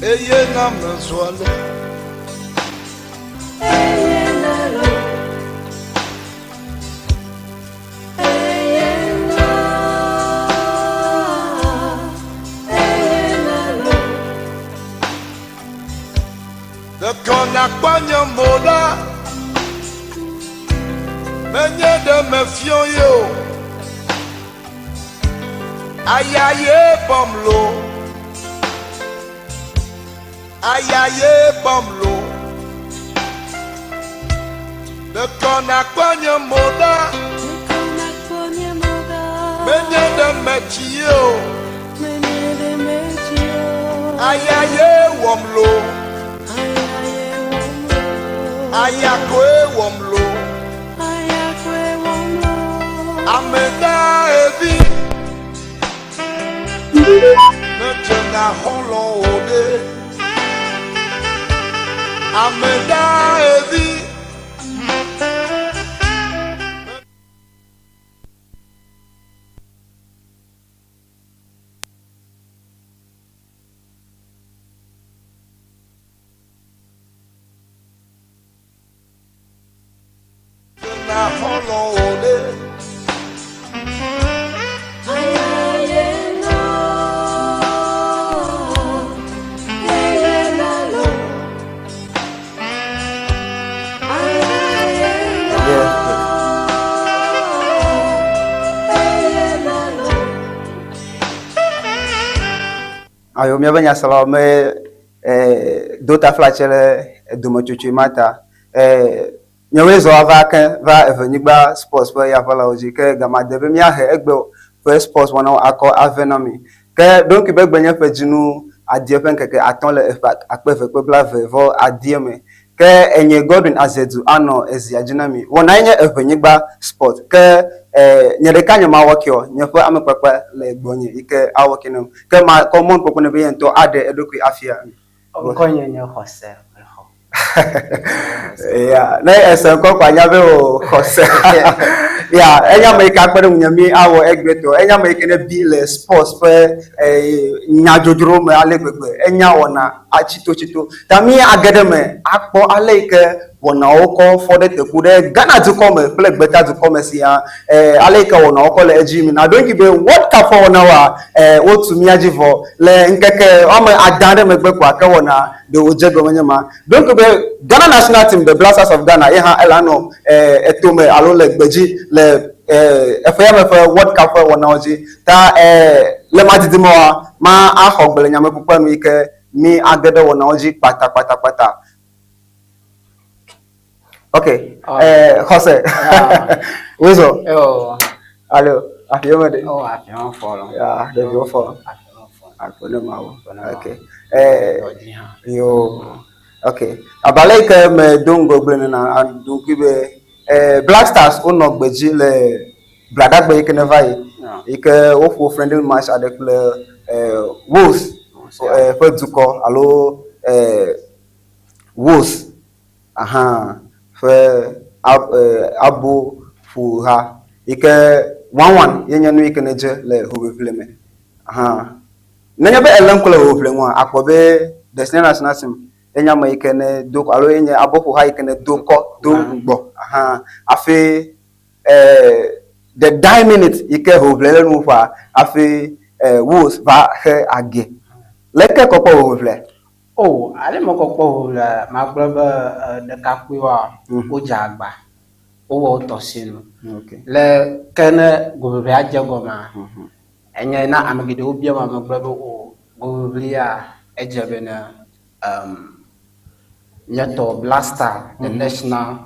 Eye na mezɔ ale. Ɖeko nàkpɔ nye mo ɖa. Menye ɖe mefiɔ ye o. Aya ye bɔm lo. Aya ye bɔm lo. Ɖeko nàkpɔ nye mo ɖa. Menye ɖe metsi ye o. Aya ye wɔm lo. Aya koe wɔm lo. Ame dahevi medzena xɔlɔ̃ o ɖe. Ame dahevi. Medzena xɔlɔ̃ o ɖe. Ayo míaƒe nyaselawo me eh, do taflatse ɖe dometsotsoe ma ta. Eh, nyewoe zɔ ava ke va Evenyigba Sports ƒe yaʋalawo dzi ke gama de be míahe egbe ƒe sports wɔnawo akɔ ave na mi. Ke ɖoŋkui be egbe nye ƒe dzinu adie ƒe ŋkeke atɔ̃ le eƒe akpe eve kple blaeve vɔ adie me. Ke enye Godwin Azedu anɔ ezia dzi na mi. Wɔnae nye Eʋenyigba Sport. Ke e, nye ɖeka nye mawɔ ke o, nye ƒe amekpekpe le gbɔnye yi ke awɔ ke nam. Ke makɔ mɔnukpɔkpɔ nɛ be ye ŋutɔ aɖe eɖokui afia mi. Ŋkɔnye nye Xɔse Mexɔ. Ya, ne ese ŋkɔ ko anya be o Xɔse. Ya, enye ame yi ke akpe ɖe ŋunye mi awɔ egbetɔ. Enye ame yi ke ne bi le sports ƒe e, nyadzodzro me ale gbegbe. Enya wɔna atsitotsito. Ta mí age ɖe eme akpɔ ale yi ke wɔnawo kɔ fɔ ɖe te ku ɖe Ghana dukɔ me kple gbeta dukɔ me siaa. E, ale yi ke wɔnawo kɔ le edzi yim. Nàɖo ŋki be World Cup ƒe wɔnawoa, e, wotu mía dzi vɔ. Le ŋkeke woame ade aɖe megbe koa ke wɔna ɖe wòdze egɔme nye ma. Ɖo ŋku be Ghana National Team, The Black Stars of Ghana, ye hã ele anɔ e, etome alo le gbedzi le e, eƒe ya me ƒe World Cup ƒe wɔnawo dzi. Ta e, le madidi me oa, ma axɔ gbe le nyamekukua nu yi ke mi age ɖe wɔnawo dzi kpatakpatakpata. Ok, Oh. eh, Xɔse. Ah. Wozɔ. Oh. Alo, afiwo me ɖe. Oh, afiwo fɔ lɔ. Ya, ɖeviwo fɔ. Afiwo fɔ. Akpe ne Mawu. Akpe ne Mawu. Ok. Eh, Dɔ dzi hã. yo. Ok. Abe ale yi ke me do ŋgɔ gblɔe nena, aɖo ŋkui be eh, Black Stars wonɔ gbedzi le Bladagbe yi ke ne va yi. Yeah. Yi ke woƒo friendly match aɖe kple eh, Wolves eh, ƒe dukɔ alo eh, Wolves aha ƒe ab, eh, abo ƒoha yi ke 1-1 ye nye nu yi ke ne dze le hoʋiʋli me. Aha. Nenye be èlé ŋku le hoʋiʋli ŋua, akpɔ be The Senior National Team enye ame yi ke ne do alo enye abɔƒoha yi ke ne do kɔ do ŋgbɔ. Aha. Hafi eh, the dying minute yi ke hoʋiʋli le nu ƒoa, hafi eh, Wolves va xe age. Leke kɔkpɔ hoʋiʋlia? Oh, ale mekɔkpɔ hoʋiʋlia, magblɔ be eh, ɖekakpuiwoa, wodze agba. Wowɔ wo tɔ sinu. Okay. Le ke ne goʋiʋlia dze gɔmea, enye na ame geɖewo biam ame gblɔ be o goʋiʋlia edze be ne um, míatɔ Black Star, the national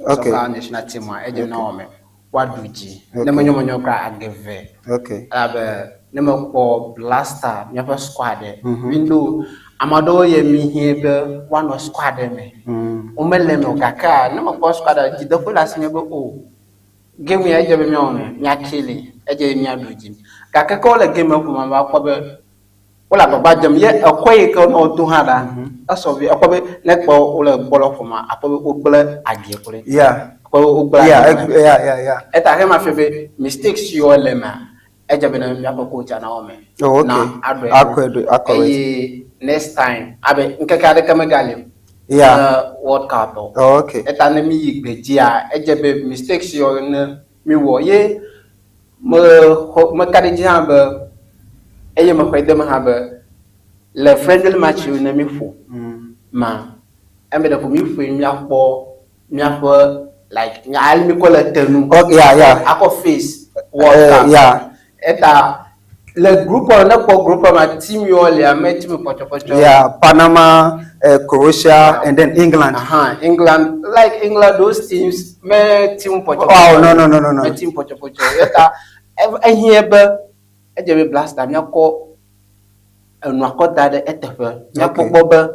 Okay. soccer national team a edze na wɔme woaɖu dzi. Ne menyo menyo kura age ve. Okay. Elabe ne mekpɔ Black Star míaƒe squad ɖe, window ame aɖewo ye mi hie be woanɔ squad ɖe me. Womele eme o gakea ne mekpɔ squad ɖe dzideƒo le asinye be o game ya edze be míawɔ me míakili edze be míaɖu dzi. Gake ke wole game ƒom ava kpɔ be wole agbagba dzem ye ekɔ yi ke ne wodo hã ɖa esɔ vi ekpɔ be ne ekpɔ wole bɔl ƒoma akpɔ be wogblẽ agie kloe. Yeah. Akpɔ be wogblẽ Yeah, agie kloe. yeah, yeah, yeah. Eta he ma fia be mistakes siwo le emea edze be ne míaƒe coach na wɔ me. Oh, okay. Na aɖɔe Akɔe ɖo, akɔe. Eye next time abe ŋkeke aɖeke megali o. Yeah. Ne World Cup o. Oh, okay. Eta ne mi yi gbedzia, edze be mistakes yiwo ne mi wɔ ye mexɔ meka ɖe edzi hã be eye mexɔe de eme hã be le friendly match yiwo ne mi ƒo ma eme ɖeko mi ƒoe miakpɔ míaƒe like ale mi kɔ le te nu. Okay, yeah. Akɔ face World Cup. Eta le group ne kpɔ group ma team yiwo le ame team kpɔtsɔkpɔtsɔ. Yeah, Panama, Croatia, and then England. England, like England, those teams me team kpɔtsɔkpɔtsɔ. Oh, no. Me team kpɔtsɔkpɔtsɔ. Eta ehiã be edze be Blaster míakɔ enua kɔ da ɖe eteƒe. Míakpɔ gbɔ be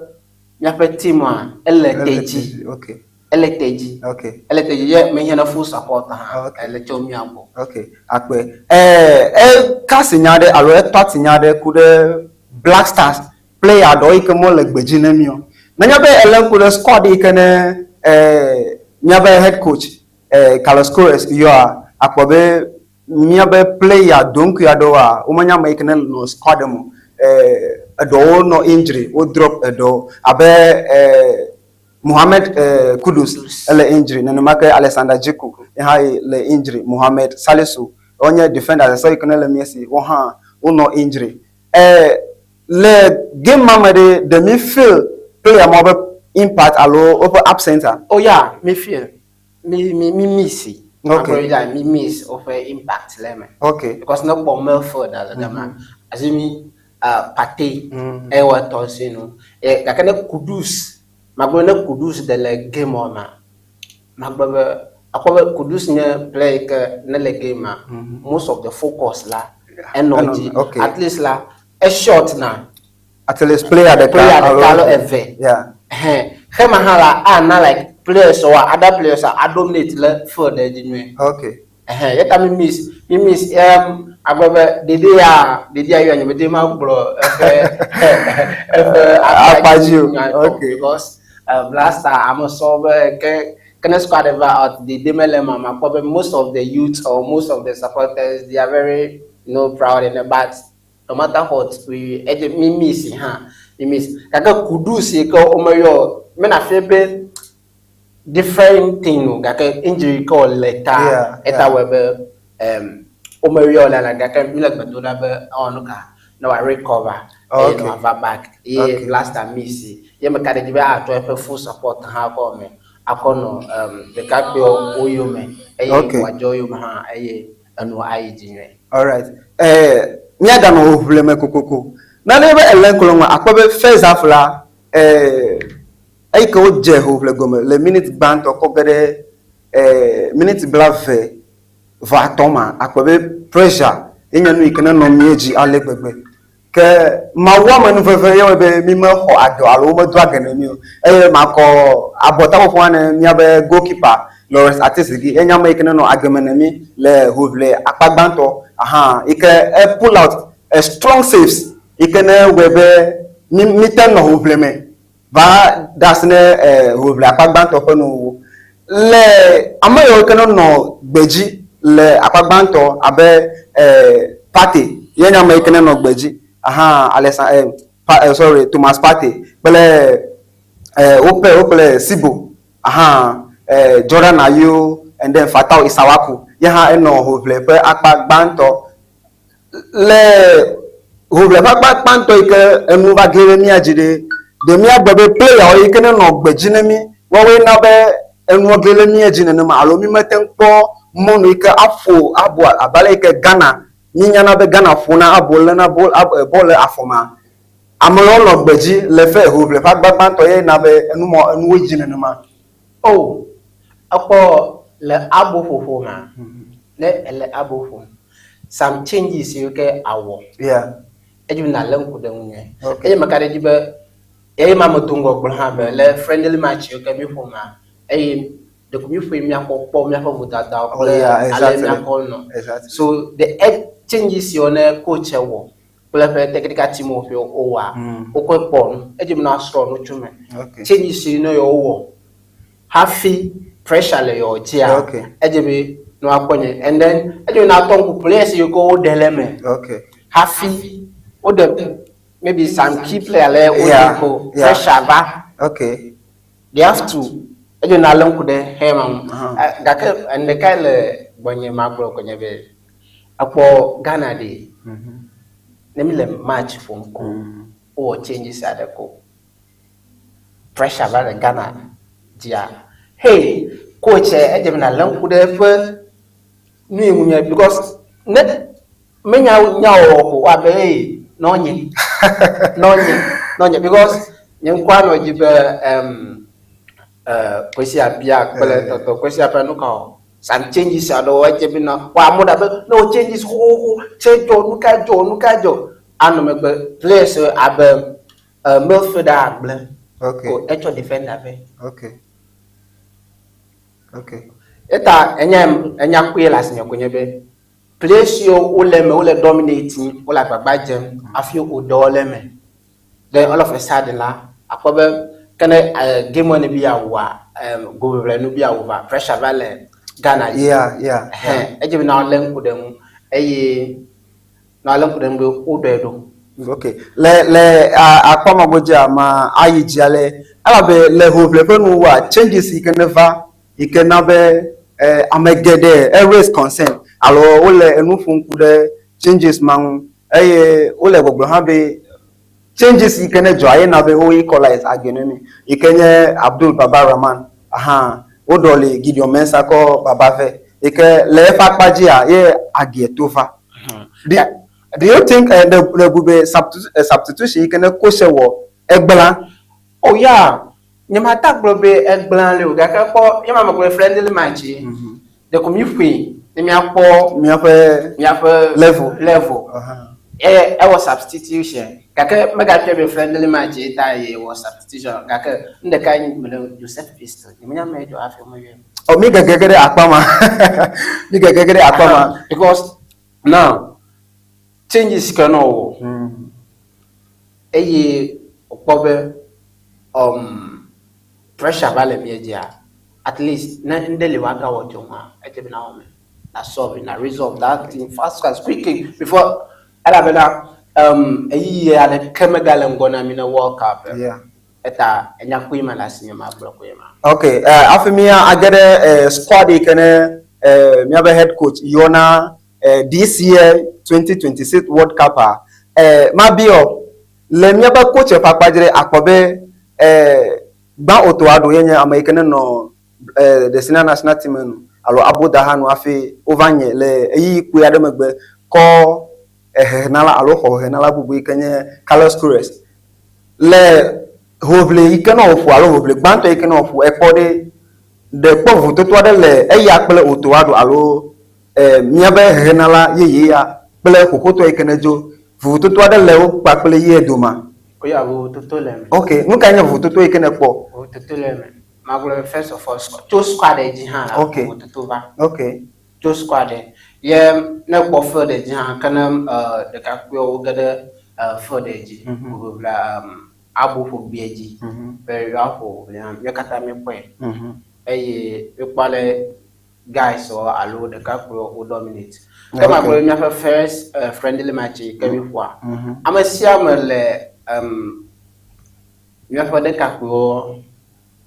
míaƒe team-a ele te dzi. Okay. Ele te dzi. Okay. Ele te dzi ye mehiã na full support hã. Okay. Ele tso mía gbɔ. Okay. Akpe. Eh, e kasi nya ɖe alo etɔ ati nya ɖe ku ɖe Black Stars player ɖewo yi ke mele gbe dzi ne mí o. Nenye be ele ŋku ɖe squad yi ke ne eh, míaƒe head coach eh, Carlos Queiroz yɔa, akpɔ be Míabe player doŋkui aɖewoa, womenya ame yi ke ne nɔ squad me o. Eɖewo nɔ injury, wo drop eɖewo abe Mohammed Kudus ele injury, nenema ke Alexander Djiku ye hã le injury, Mohammed Salisu wonye defender sesẽ yi ke ne le mía si, wo hã wonɔ injury. Le game ma me ɖe, ɖe mi feel player mawo be impact alo woƒe absent a? Oh yeah, mi feel. Mi mi mi miss. Okay. Like mi miss woƒe impact le eme. Okay. Because ne kpɔ midfield le gama, asi mi Partey eye wòatɔ si nu. Ye gake ne Kudus, magblɔ ne Kudus de le game ma, magblɔ be akpɔ be Kudus nye player yi ke ne le game ma, most of the focus la enɔ dzi. Okay. At least la, e short na. At least player ɖeka player ɖeka alo eve. Yeah. Hɛn xema hã la ana like players wa other players a dominate le field dzi nyuie. Okay. Hɛn yeta mi miss mi miss agblɔ be dede ya dede ya yɔ nye mete ma gblɔ eƒe eƒe akpa dzi o. Okay. Because Blaster ame sɔ be ke kene squad va out dede mele ma ma kpɔ be most of the youth or most of the supporters they are very you know proud and but No matter what, we edze mi miss hã, mi miss. Gake Kudus yi ke womeyɔ mena fia be different thing o gake injury yi ke wòle ta eta wɔe be um, womeyɔ le la gake mi le gbe dom ɖa be ewɔ nu ka ne wòa recover eye ne wòava back ye okay. Blaster miss ye meka ɖe edzi be atsɔ eƒe full support hã akɔ me akɔ nɔ um, ɖekakpuiwo wo yome eye wòadze wo yome hã eye enu ayi dzi nyuie. Alright. Eh, míaganɔ ʋuʋle me kokoko. Nane be ele ŋku le ŋua, akpɔ be first half la, eh, eyi ke wodze ʋuʋle gɔme le minute gbãtɔ kɔ ge ɖe eh, minute blave vɔ atɔ̃ ma, akpɔ be pressure ye nye nu yi ke nenɔ mía dzi ale gbegbe. Ke Mawu amenuveve ye wɔe be mí mexɔ adɔ alo womedo age ne mí o. Eye makɔ abɔtaƒoƒo hã ne míabe goalkeeper Lawrence Atizigi. Enye ame yi ke nenɔ age me ne mí le ʋiʋli akpa gbãtɔ hã yi ke e pull out a strong saves yi ke ne wɔe be mí míte nɔ ʋiʋli me va de asi ne ʋiʋli akpa gbãtɔ ƒe nuwuwu. Le ame yiwo ke nenɔ gbedzi le akpa gbãtɔ abe Partey ye nye ame yi ke nenɔ gbedzi hã Alexa pa, sorry Thomas Partey kple wope wo kple Sibo hã Jordan Ayew and then Fatawu Issawaku ye hã enɔ ʋiʋli ƒe akpa gbãtɔ. Le ʋuʋle ƒe akpa gbãtɔ yi ke enu va ge ɖe mía dzi ɖe, ɖe míagblɔ be playerwo yi ke nenɔ gbe dzi ne mí, woawoe na be enua ge ɖe mía dzi nenema alo mí mete ŋu kpɔ mɔnu yi ke aƒo abo abe ale yi ke Ghana, mínyana be Ghana ƒona abo léna bol bɔl le afɔ mea, ame yiwo nɔ gbe dzi le fe ʋuʋle ƒe akpa gbãtɔ ye na be enu mɔ enuwo yi dzi nenema. O, ekpɔ le aboƒoƒo mea, ne ele abo ƒom, some changes yiwo ke awɔ. Yeah. Edzi be nàlé ŋku ɖe ŋu nyuie. Okay. Eye meka ɖe edzi be eye ma medo ŋgɔ gblɔ hã be le friendly match yiwo ke míƒo mea, eye ɖeko míƒoe míakɔ kpɔ míaƒe vodadawo Oh, kple yeah, ale exactly. míakɔ nɔ. Exactly. So the e- changes yiwo ne coach wɔ kple eƒe technical team wo ƒe wowɔa, wokɔe kpɔ nu. Edzi be nasrɔ̃ nu tso eme. Okay. Changes yi ne yewo wɔ hafi pressure le yewo dzia, Okay. edze be ne woakpɔ nye. And then edze be natɔ ŋku players yiwo ke woɖe le eme Okay. hafi woɖe. Maybe some key player le wo ko pressure va. Okay. They have to edzo na lé ŋku ɖe xeya ma ŋu. Gake enu ɖekae le gbɔnye magblɔ ko nye be ekpɔ Ghana ɖe ne mi le match ƒom ko wowɔ changes aɖe ko pressure va le Ghana dzia hey coach edze be na lé ŋku ɖe eƒe nu yi ŋu nye because ne menya nya wɔwɔ ko woabe hey nɔnye nɔnye nɔnye because nye ŋkɔa nɔ dzi be um, uh, Kwesi Appiah kple tɔtɔ Kwesi Appiah nu ka wɔ some changes aɖewo edze be na wɔ amewo ɖa be ne wò changes xoxoxo tse dzɔ nu ka dzɔ nu ka dzɔ anɔ megbe players abe midfielder agblẽ ko etsɔ defender vɛ. Okay. Okay. Eta enya enya kpuie le asinye ko nye be players siwo wole eme wole dominating wole agbagba dzem hafi wòɖewo le eme. Then all of a sudden la akpɔ be ke ne game ne bi awua goʋeʋle nu bi awu va pressure va le Ghana dzi. Yeah. Edze be na wolé ŋku ɖe ŋu eye na wolé ŋku ɖe ŋu be woɖɔe ɖo. Okay. Le akpa ma godzia ma ayi dzi ale elabe le hoʋle ƒe nuwuwua changes yi ke ne va yi ke na be ame geɖe e raise concern alo wole enu ƒom ku ɖe changes ma ŋu eye wole gbɔgblɔ hã be changes yi ke ne dzɔa ye na be wo equalize agbe ne mi yi ke nye Abdul Baba Rahman hã woɖɔli Gideon Mensah kɔ Baba vɛ yi ke le eƒe akpa dzia ye agie to va. Do you think the bu be substitution yi ke ne coach wɔ egblã? Oh yeah, nye mata gblɔ be egblã le o gake kpɔ nye ma megblɔ friendly match ye. Ɖeko mi ƒoe ne miakpɔ miaƒe level level. Eye ewɔ substitution gake megatsɔe be friendly match ye ta ye wɔ substitution gake nu ɖeka nye mele Joseph Pistol nye menya ame dzɔ hafi womeyɔe. Oh mi gege ge ɖe akpa ma. Mi gege ge ɖe akpa ma. Because now changes ke nɔ wɔ eye wòkpɔ be pressure va le mía dzia at least ne ŋɖe li woagawɔ tso ŋua edze be nawɔ me na solve na resolve that thing fast fast quickly before elabena ɣeyiɣi aɖeke megale ŋgɔ na mi ne World Cup. Yeah. Eta enya kpui ma le asinye magblɔ koe ma. Okay, hafi mía age ɖe squad yi ke ne míabe head coach yɔna this year 2026 World Cup a, mabiɔ le míabe coach ƒe akpa dzi ɖe akpɔ be gbã Otto Addo ye nye ame yi ke ne nɔ the senior national team nu alo aboda nu hafi wova nye le ɣeyiɣi kpui aɖe megbe kɔ hehenala alo xɔ hehenala bubu yi ke nye Carlos Queiroz. Le hoʋli yi ke ne wòƒo alo hoʋli gbãtɔ yi ke ne wòƒo ekpɔ ɖe ɖe kpɔ vovototo aɖe le eya kple Otto Addo alo míabe hehenala yeye ya kple xoxotɔ yi ke ne dzo vovototo aɖe le wo kpakple ye doma. Oya vovototo le eme. Ok, nu kae nye vovototo yi ke ne kpɔ? Vovototo le eme. Magblɔ be first of all tso squad dzi hã la vovototo va. Ok. Tso squad ye ne kpɔ field dzi hã ke ne ɖekakpuiwo woge ɖe field dzi hoʋiʋlia abo ƒogbea dzi be yewoaƒo hoʋlia mía katã míekpɔe eye míekpɔ ale guys wo alo ɖekakpuiwo wo dominate. Ke magblɔ be míaƒe first friendly match yi ke míƒoa ame sia ame le míaƒe ɖekakpuiwo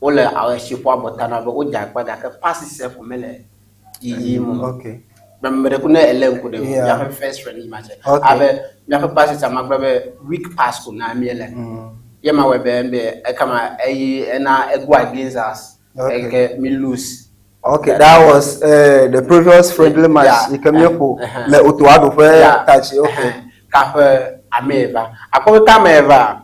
wole etsi ƒo abɔta na be wodze akpa gake passes ƒo mele yiyim o. Okay. Ame ɖe ko ne elé ŋku ɖe míaƒe first friendly match abe míaƒe passes ama gblɔ be weak pass ko na míele. Ye ma wɔe be be ekama eyi ena ego against us. Okay. Eke mi lose. Okay, that was the previous friendly match yi ke míeƒo le Otto Addo ƒe ta dzi. Okay. Kaƒe ame eva. Akpɔ be kame eva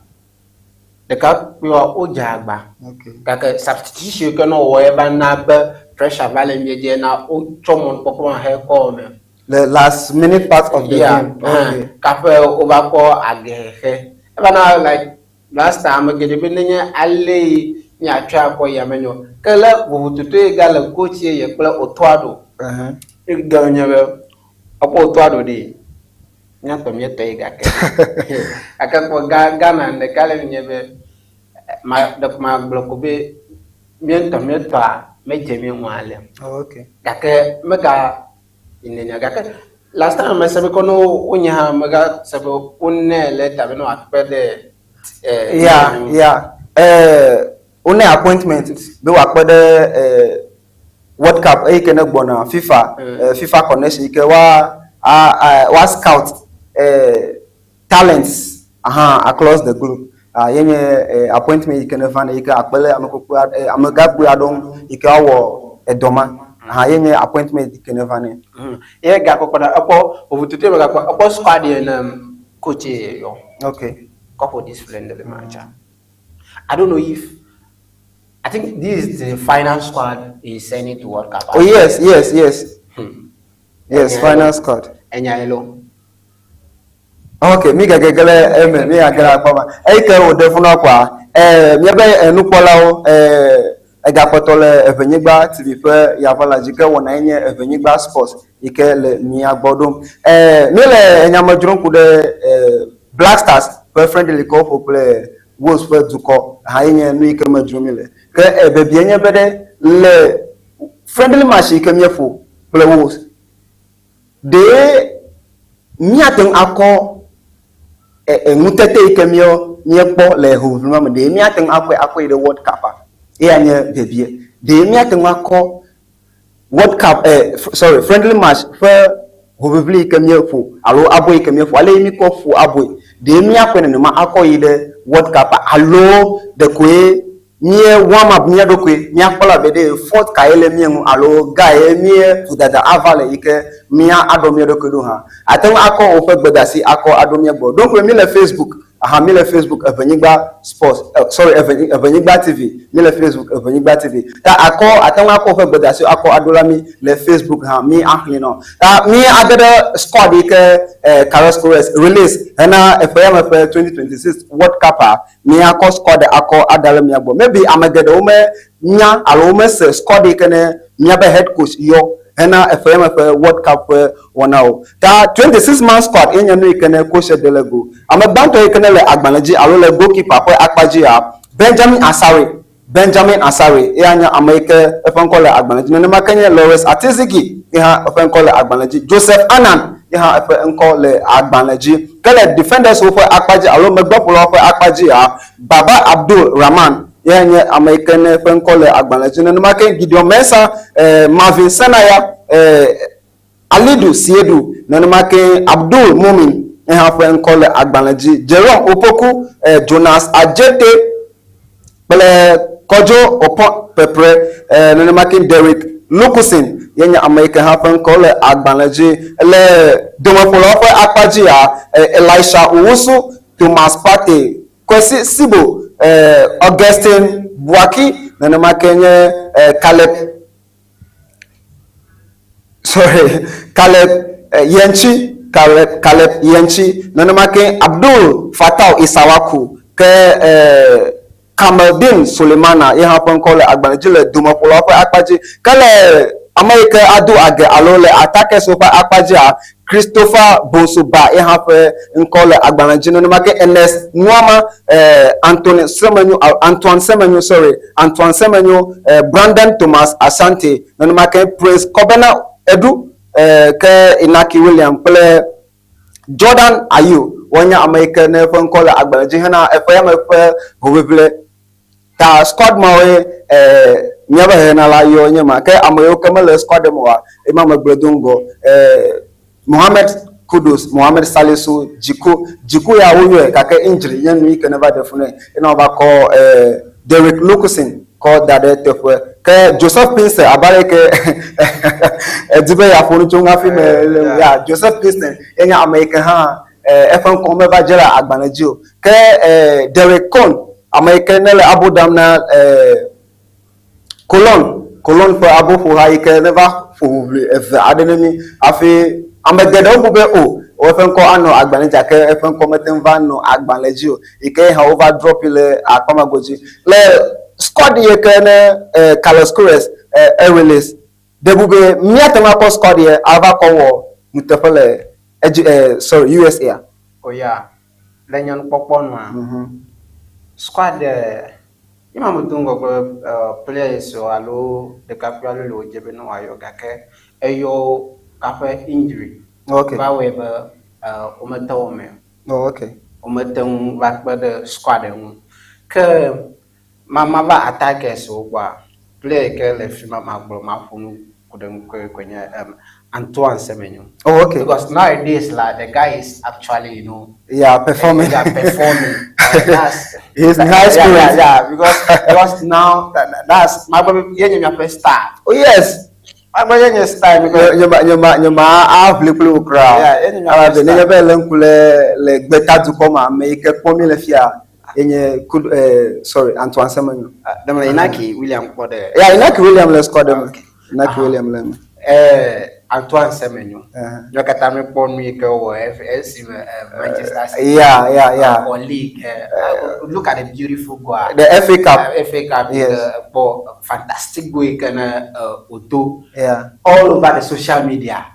ɖekakpuiwo wodze agba. Okay. Gake substitution ke ne wowɔ eva na be pressure va le mía dzi na wotsɔ mɔnukpɔkpɔ ma he kɔ me. The last minute part of the game. Okay. Kaƒe wova kɔ agehehe. Eva na like last time ame geɖe be nenye ale yi míatsɔe akɔ yi ame nyɔ. Ke le vovototo yi gale coach yeye kple Otto Addo. Ge nye be ekpɔ Otto Addo ɖi. Míatɔ míetɔ yi gake. Gake kpɔ Ghana ɖeka le nye be ma ɖeko magblɔ ko be míetɔ míetɔa medze mí ŋu ale. Okay. Gake mega yi nenia gake Last time mese be kɔ no wonye hã mega se be wonɛ lɛta be ne wòakpe ɖe eh, Ya wonɛ appointment be wòakpe ɖe World Cup eyi ke ne gbɔna FIFA FIFA connection yi ke woa a a woa scout talents aha across the globe. Ah, ye nye appointment yi ke ne va ne yi ke akpe ɖe ame kpekpe aɖe amegãkpui aɖewo ŋu yi ke woawɔ edɔ ma. Aha ye nye appointment yi ke ne va nɛ. Ye gakpɔkpɔ ɖe ekpɔ vovototo ye megakpɔ ekpɔ squad ye ne coach ye yɔ. Okay. Kɔ ƒo this friendly match. I don't know if I think this is the final squad he is sending to World Cup. Oh yes. Yes, final squad. Enya ye lo. Ok, mi gage ɖe eme, mi gage ɖe akpa ma. Eyi ke wòɖe fún na kɔa, míaƒe nukpɔlawo, egakpɔtɔ le Eʋenyigba TV ƒe yaʋala dzi ke wɔna ye nye Eʋenyigba Sports yi ke le mia gbɔ ɖom. Míele enya me dzrom ku ɖe Black Stars ƒe friendly ke woƒo kple Wales ƒe dukɔ hã ye nye nu yi ke me dzrom míle. Ke biabia nye be ɖe le friendly match yi ke míeƒo kple Wales, Ɖe míate ŋu akɔ ŋutete yi ke míekpɔ le hoʋiʋli ma me, ɖe míate ŋu akɔe akɔe yi ɖe World Cup-a? Eya nye biabia. Ɖe míate ŋu akɔ World Cup, sorry, friendly match ƒe hoʋiʋli yi ke míeƒo alo abo yi ke míeƒo, ale yi míkɔ ƒo aboe, ɖe míakɔe nenema akɔ yi ɖe World Cup-a alo ɖekoe Míe warm up mía ɖokui, míakpɔ la be ɖe fault kae le mía ŋu alo gae míe vodada ava le yike mía aɖɔ mía ɖokui ɖo hã. Àte ŋu akɔ woƒe gbedasi akɔ aɖo mía gbɔ. Ɖo ŋku be míle Facebook, aha míle Facebook Eʋenyigba Sports, eh, sorry, Eʋe, Eʋenyigba TV, míle Facebook Eʋenyigba TV. Ta akɔ, àte ŋu akɔ woƒe gbedasi akɔ aɖo la mí le Facebook hã, mí axlẽ nɔ. Ta mí age ɖe squad yike eh, Carlos Queiroz release hena eƒe ya me ƒe 2026 World Cup-a Miakɔ squad akɔ ada ɖe mia gbɔ. Maybe ame geɖewo me nya alo wo me se squad yi ke ne miabe head coach yɔ hena eƒe ya me ƒe World Cup ƒe wɔna o. Ta 26 man squad ye nye nu yi ke ne coach ɖe le go. Ame gbãtɔ yi ke ne le agbalẽ dzi alo le goalkeeper ƒe akpa dzia, Benjamin Asare. Benjamin Asare eya nye ame yi ke eƒe ŋkɔ le agbalẽ dzi. Nenema ke nye Lawrence Atizigi ye hã eƒe ŋkɔ le agbalẽ dzi. Joseph Annan ye hã eƒe ŋkɔ le agbalẽ dzi. Ke le defenders wo ƒe akpa dzi alo megbeƒolawo ƒe akpa dzia, Baba Abdul Rahman ye hã nye ame yi ke ne eƒe ŋkɔ le agbalẽ dzi. Nenema ke Gideon Mensah, eh, Marvin Senaya, eh, Alidu Siedu, nenema ke Abdul Mumin ye hã ƒe ŋkɔ le agbalẽ dzi. Jerome Opoku, eh, Jonas Adjetey kple Kojo Opon Pepre, eh, nenema ke Derrick Lukusin ye nye ame yi ke hã ƒe ŋkɔ le agbalẽ dzi. Le domeƒolawo ƒe akpa dzia, eh, Elisha Owusu, Thomas Partey, Kwesi Sibo, eh, Augustine Buaki, nenema ke nye eh, Caleb sorry Caleb Yɛntsi Caleb Caleb Yɛntsi nenema ke Abdul Fatau Isawaku ke Kamaldeen Sulemana ye hã ƒe ŋkɔ le agbalẽ dzi le domeƒolawo ƒe akpa dzi. Ke le ame yi ke ado age alo le attackers ƒe akpa dzia, Christopher Bonsu Ba ye hã ƒe ŋkɔ le agbalẽ dzi. Nenema ke Ernest Nuamah, eh, Anthony Semenyo, ah, Antoine Semenyo, sorry, Antoine Semenyo, eh, Brandon Thomas Asante, nenema ke Prince Kobena Edu, eh, ke Inaki William kple Jordan Ayew wonye ame yi ke ne eƒe ŋkɔ le agbalẽ dzi hena eƒe yame ƒe hoʋiʋli. Ta squad mawoe eh, míaƒe hehenala yɔ nye ma. Ke ame yiwo ke mele squad me oa, ema megblɔe do ŋgɔ. Eh, Mohamed Kudus, Mohamed Salisu, Djiku. Djiku ya woyɔe gake injury nye nu yi ke neva ɖe fu nɛ. Ena wova kɔ eh, Derrick Luckassen kɔ da ɖe teƒe. Ke Joseph Paintsil abe ale ke edi be yeaƒo nu tso ŋu hafi me ya Joseph Paintsil ye nye ame yi ke hã eh, eƒe ŋkɔ meva dze le agbalẽ dzi o. Ke eh, Derek Cohn, ame yi ke ne le abo dam na eh, Cologne, Cologne ƒe aboƒoha yi ke neva ƒo ʋuʋli eve aɖe ne mí hafi ame geɖewo bu be o eƒe ŋkɔ anɔ agbalẽ dzi gake eƒe ŋkɔ mete ŋu va nɔ agbalẽ dzi o yi ke hã wova drɔpi le akpa ma godzi. Le squad yi ke ne eh, Carlos Queiroz eh, e release ɖe bu be míate ŋu akɔ squad ye ava kɔ wɔ nuteƒe le edzi eh, sorry USA a? Oh yeah, le nyɔnukpɔkpɔ nua, squad ye ma medo ŋgɔ gblɔ be players alo ɖekakpui aɖewo le wòdze be ne woayɔ gake eyɔ kaƒe injury. Va wɔe be womete wɔ me o. Oh, okay. Womete ŋu va kpe ɖe squad ŋu. Ke ma mava attackers wo gbɔa, player yi ke le fi ma magblɔ maƒo nu ku ɖe ŋu koe koe nye Antoine Semenyo. Oh, okay. Because nowadays la, the guy is actually, Yeah, performing. Yeah, performing. That's He's nice spirit. Yeah, because now that's my baby. Yeah, my first star. Oh yes. My baby, yeah, star because Nyema aʋli kple wo kura. Yeah, enye miaƒe Alabe star. nenye be le ŋku le gbetadukɔ ma, ame yi ke kpɔm mi le fia enye Kud sorry, Antoine Semenyo. Dama Inaki William kpɔ ɖe. Yeah, Inaki William le squad me. Inaki William le me. Antoine Semenyo. Míawo katã míekpɔ nu yi ke wòwɔ esime Manchester City. Xɔ league. Look at the beautiful goal. The FA Cup. FA Cup. Yes. Kpɔ fantastic goal yi ke ne wòdo. All over the social media.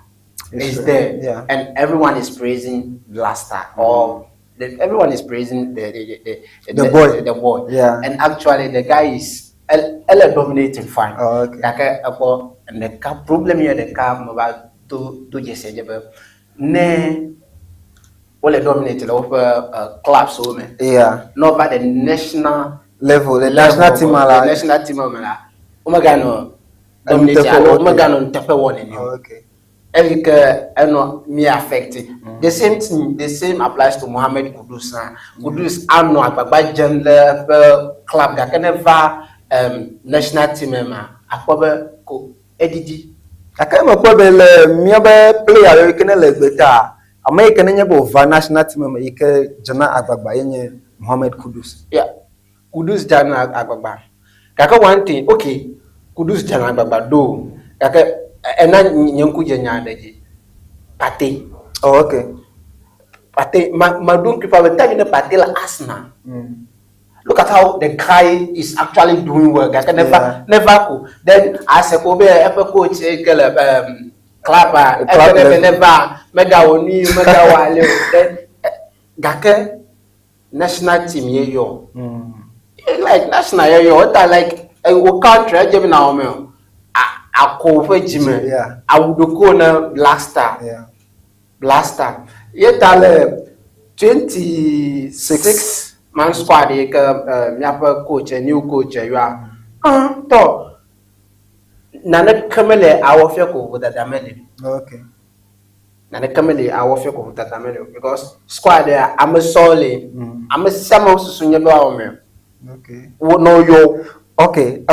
It's Is true. there. Yeah. And everyone is praising Blaster or everyone is praising The boy. the boy. Yeah. And actually the guy is ele dominating fine. Oh, okay. Gake ekpɔ ɖeka problem ye ɖeka me va do dzesi dze be ne wole dominate le woƒe clubs wo me. Ne wova the national Level, the national team the la. National team me la, womeganɔ dominate Nuteƒe alo okay. womeganɔ nuteƒe wɔ nene o. Oh, okay. Eyi ke enɔ mi affect. The same thing, the same applies to Mohamed Kudus hã. Kudus anɔ agbagba dzem le eƒe club gake ne va national team ma, akpɔ be ko edidi. Gake mekpɔ be le míaƒe player yi ke ne le gbeta, ame yi ke nenye be wòva national team me yi ke dzena agbagba ye nye Mohamed Kudus. Yeah, Kudus dzena agbagba. Gake one thing, okay, Kudus dzena agbagba do, gake ena nye ŋku dze nya aɖe dzi. Partey. Oh, okay. Partey, ma ɖo ŋku ƒe time ne Partey le Arsenal. Look at how the guy is actually doing well. Gake never ko. Then ase ko be eƒe coach yi ke le club a, Club eƒe level. Never megawɔ nui, megawɔ ale o. Then gake national team ye yɔ. Like national ye yɔ. Eta like wo country edze be na wɔ me o. Akɔ woƒe dzime. Awu ɖoko ne Black Star. Black Star. Ye ta le 26 man squad yi ke míaƒe coach, new coach yɔa. Tɔ naneke mele awɔ fia ko vodada mele. Okay. Naneke mele awɔ fia ko vodada mele o because squad ya ame sɔ le. Ame sia ame susu nye be woawɔ me. Okay. Wo no yɔ. Okay.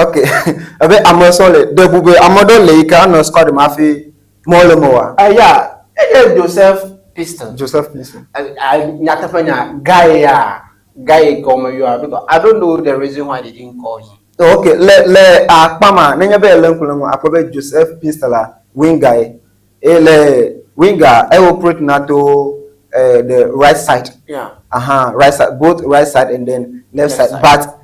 Ebe ame sɔ le de bube ame ɖewo le yi ke anɔ squad ma hafi mɔ le me oa? Yeah, eye Joseph Pistol. Joseph Pistol. Nyateƒe nya guy ya guy gɔme yɔa because I don't know the reason why they didn't call him. Okay, le akpa ma nenye be le ŋku le ŋu akpɔ be Joseph Pistol la winger ye. Eye le winger e operate na to the right side. Yeah. Aha, right side, both right side and then left, Left side. side. But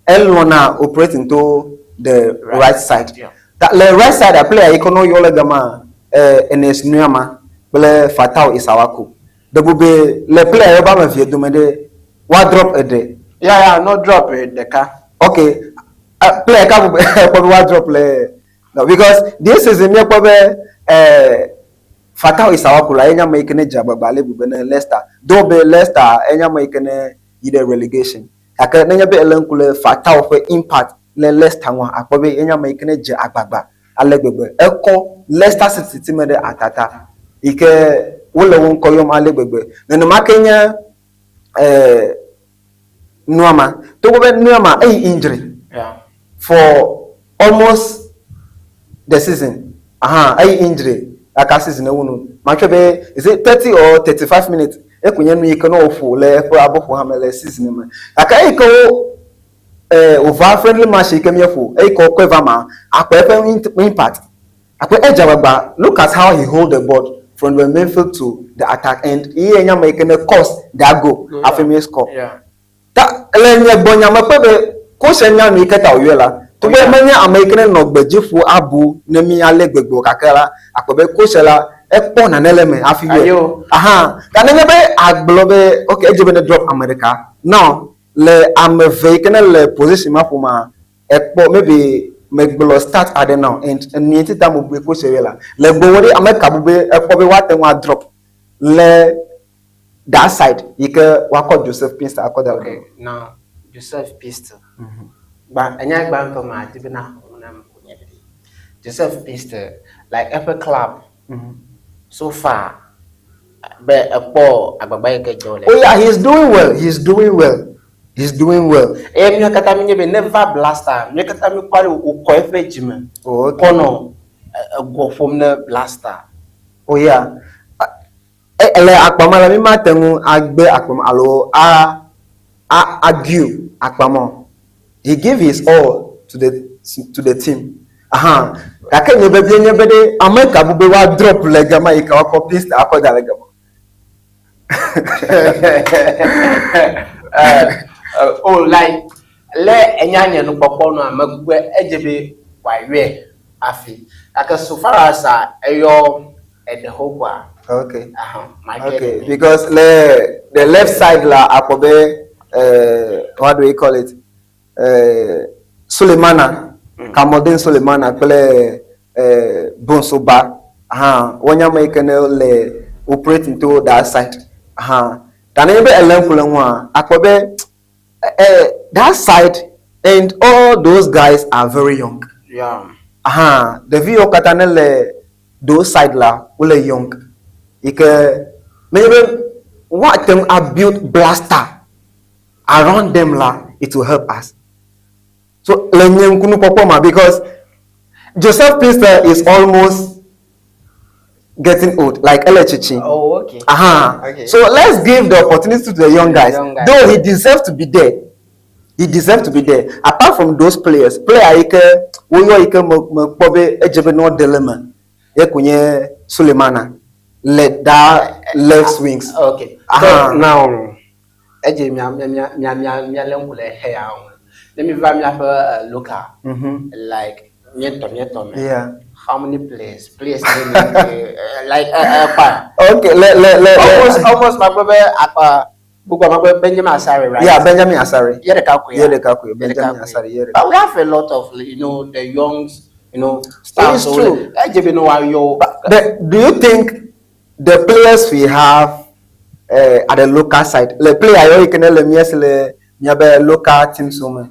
elɔna operating to the Right. right side. Yeah. Ta, le right side a player yi ke no yɔ le gama Ernest Nuamah kple Fatau Issahaku. De bube le player yɔ be ame evie dome ɖe wa drop eɖe. Yeah, no drop ɖeka. Okay. Player ka bube kpɔ be wa drop le no, because this season míekpɔ be Fatau Issahaku la enye ame yi ke ne dze agbagba ale bube ne Leicester. Do be Leicester enye ame yi ke ne yi ɖe relegation. Gake nenye be ele ŋku le Fatau ƒe impact le Leicester ŋua, akpɔ be enye ame yi ke ne dze agbagba ale gbegbe. Ekɔ Leicester City team ɖe atata yi ke wole wo ŋkɔ yɔm ale gbegbe. Nenema ke nye Nuamah. Togbɔ be Nuamah eyi injury for almost the season. Aha, eyi injury aka season ewu nu. Matsɔ be is it 30 or 35 minutes eku nye nu yi ke ne woƒo le eƒe abɔƒo hã me le season me. Gake eyi ke wo wòva friendly match yi ke míeƒo eyi ke wokɔe va ma akpɔ eƒe impact. Akpɔ edze agbagba. Look at how he hold the ball from the midfield to the attack and iye nye ame yi ke ne cause that goal hafi mi score. Ta le nye gbɔnya me kpɔ be coach nya nu yi ke ta wòyɔe la. Togbɔ menye ame yi ke ne nɔ gbedzi ƒo abu ne mi ale gbegbe o gake la akpɔ be coach la ekpɔ nane le me hafi yɔe. Ayo. Aha. Ta nenye be agblɔ be okay edze be ne drop ame ɖeka. Now le ame eve yi ke ne le position ma ƒo ma ekpɔ maybe Megblɔ start aɖe na wò and enu yi ŋuti ta mebue coach ye la. Le gbɔwò ɖe, ame ka bu be ekpɔ be woate ŋu adrop le that side yi ke woakɔ Joseph Pinster akɔ da ɖe Okay, now Joseph Pinster. Gba enya gbãtɔ ma di be na xɔ na me ko nye ɖe. Joseph Pinster like eƒe club so far be ekpɔ agbagba yi ke dze wòle. Oh yeah, he's doing well. He's doing well. He's doing well. Eye míawo katã míenye be ne va Blaster, míawo katã míekpɔ ale wòkɔ eƒe dzime Oh, okay. kɔ nɔ egoa ƒom ne Blaster. Oh yeah. E, le akpa ma la, mi mate ŋu agbe akpa ma alo a a argue akpa ma o. He give his all to the team. Aha. Gake nye bebie nye be ɖe ame ka bu be woa drop le gama yi ke woakɔ Pinster akɔ da le gama. Oh, like le enya nye nukpɔkpɔ nua megbe edze be wòayɔe hafi. Gake so far as a eyɔ eɖe xoxoa. Okay. Aha, ma get Okay, it. because le the left side la akpɔ be what do we call it? Sulemana, Kamodin Sulemana kple Bonsoba. Aha, wonye ame yi ke ne le operating to that side. Aha. Ta nenye be ele ŋku le ŋua, akpɔ be that side and all those guys are very young. Aha, ɖevi yiwo katã ne le those side la, wole young. Yi ke nenye be woate ŋu abuild blaster around them la, it will help us. So le nye ŋkunukpɔkpɔ ma because Joseph Pinster is almost getting old, like ele tsitsi. Oh, okay. Aha. Okay. So let's give the opportunity to the young guys. Young guys. Though he deserves to be there. He deserves to be there. Apart from those players, player yi ke woyɔ yi ke me mekpɔ be edze be ne woade le eme ye ko nye Sulemana le that left wings. Okay. Aha. So now, edze mia mia mia mia mia mia lé ŋku le xeya ŋu. Ne mi va miaƒe local, like míetɔ míetɔ me. How many players? Players ne mi like kpa. Okay, le le le. Almost magblɔ be akpa gbogbo magblɔ Benjamin Asare, right? Yeah, Benjamin Asare. Ye ɖeka koe. Ye ɖeka koe. Ye ɖeka Benjamin koe. Asare. Ye ɖeka. But we have a lot of the youngs, stars. It's true. Edze be ne woayɔ. But do you think the players we have at the local side, le player yiwo yi ke ne le mía si le míabe local teams wo me,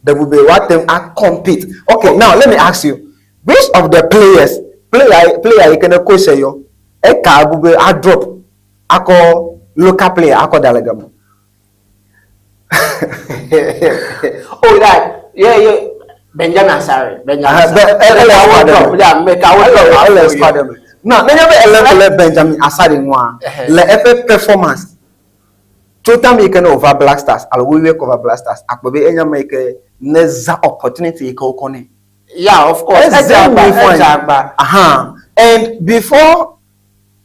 ɖe bu be woate ŋu a compete? Okay, now let me ask you, which of the players, player yi ke ne coach yɔ, eka bu be a drop akɔ local player akɔ da le gama? Oh, that yeah. Benjamin Asare. Benjamin Asare. Ele squad me. Yeah, make our Ele ele squad me. Na nenye be ele le Benjamin Asare ŋua, le eƒe performance tso time yi ke ne wòva Black Stars alo woyɔe kɔ va Black Stars, akpɔ be enye ame yi ke ne zã opportunity yi ke wokɔ nɛ. Yeah, of course. Eze Edze agba, nyui fine. edze agba. Aha. And before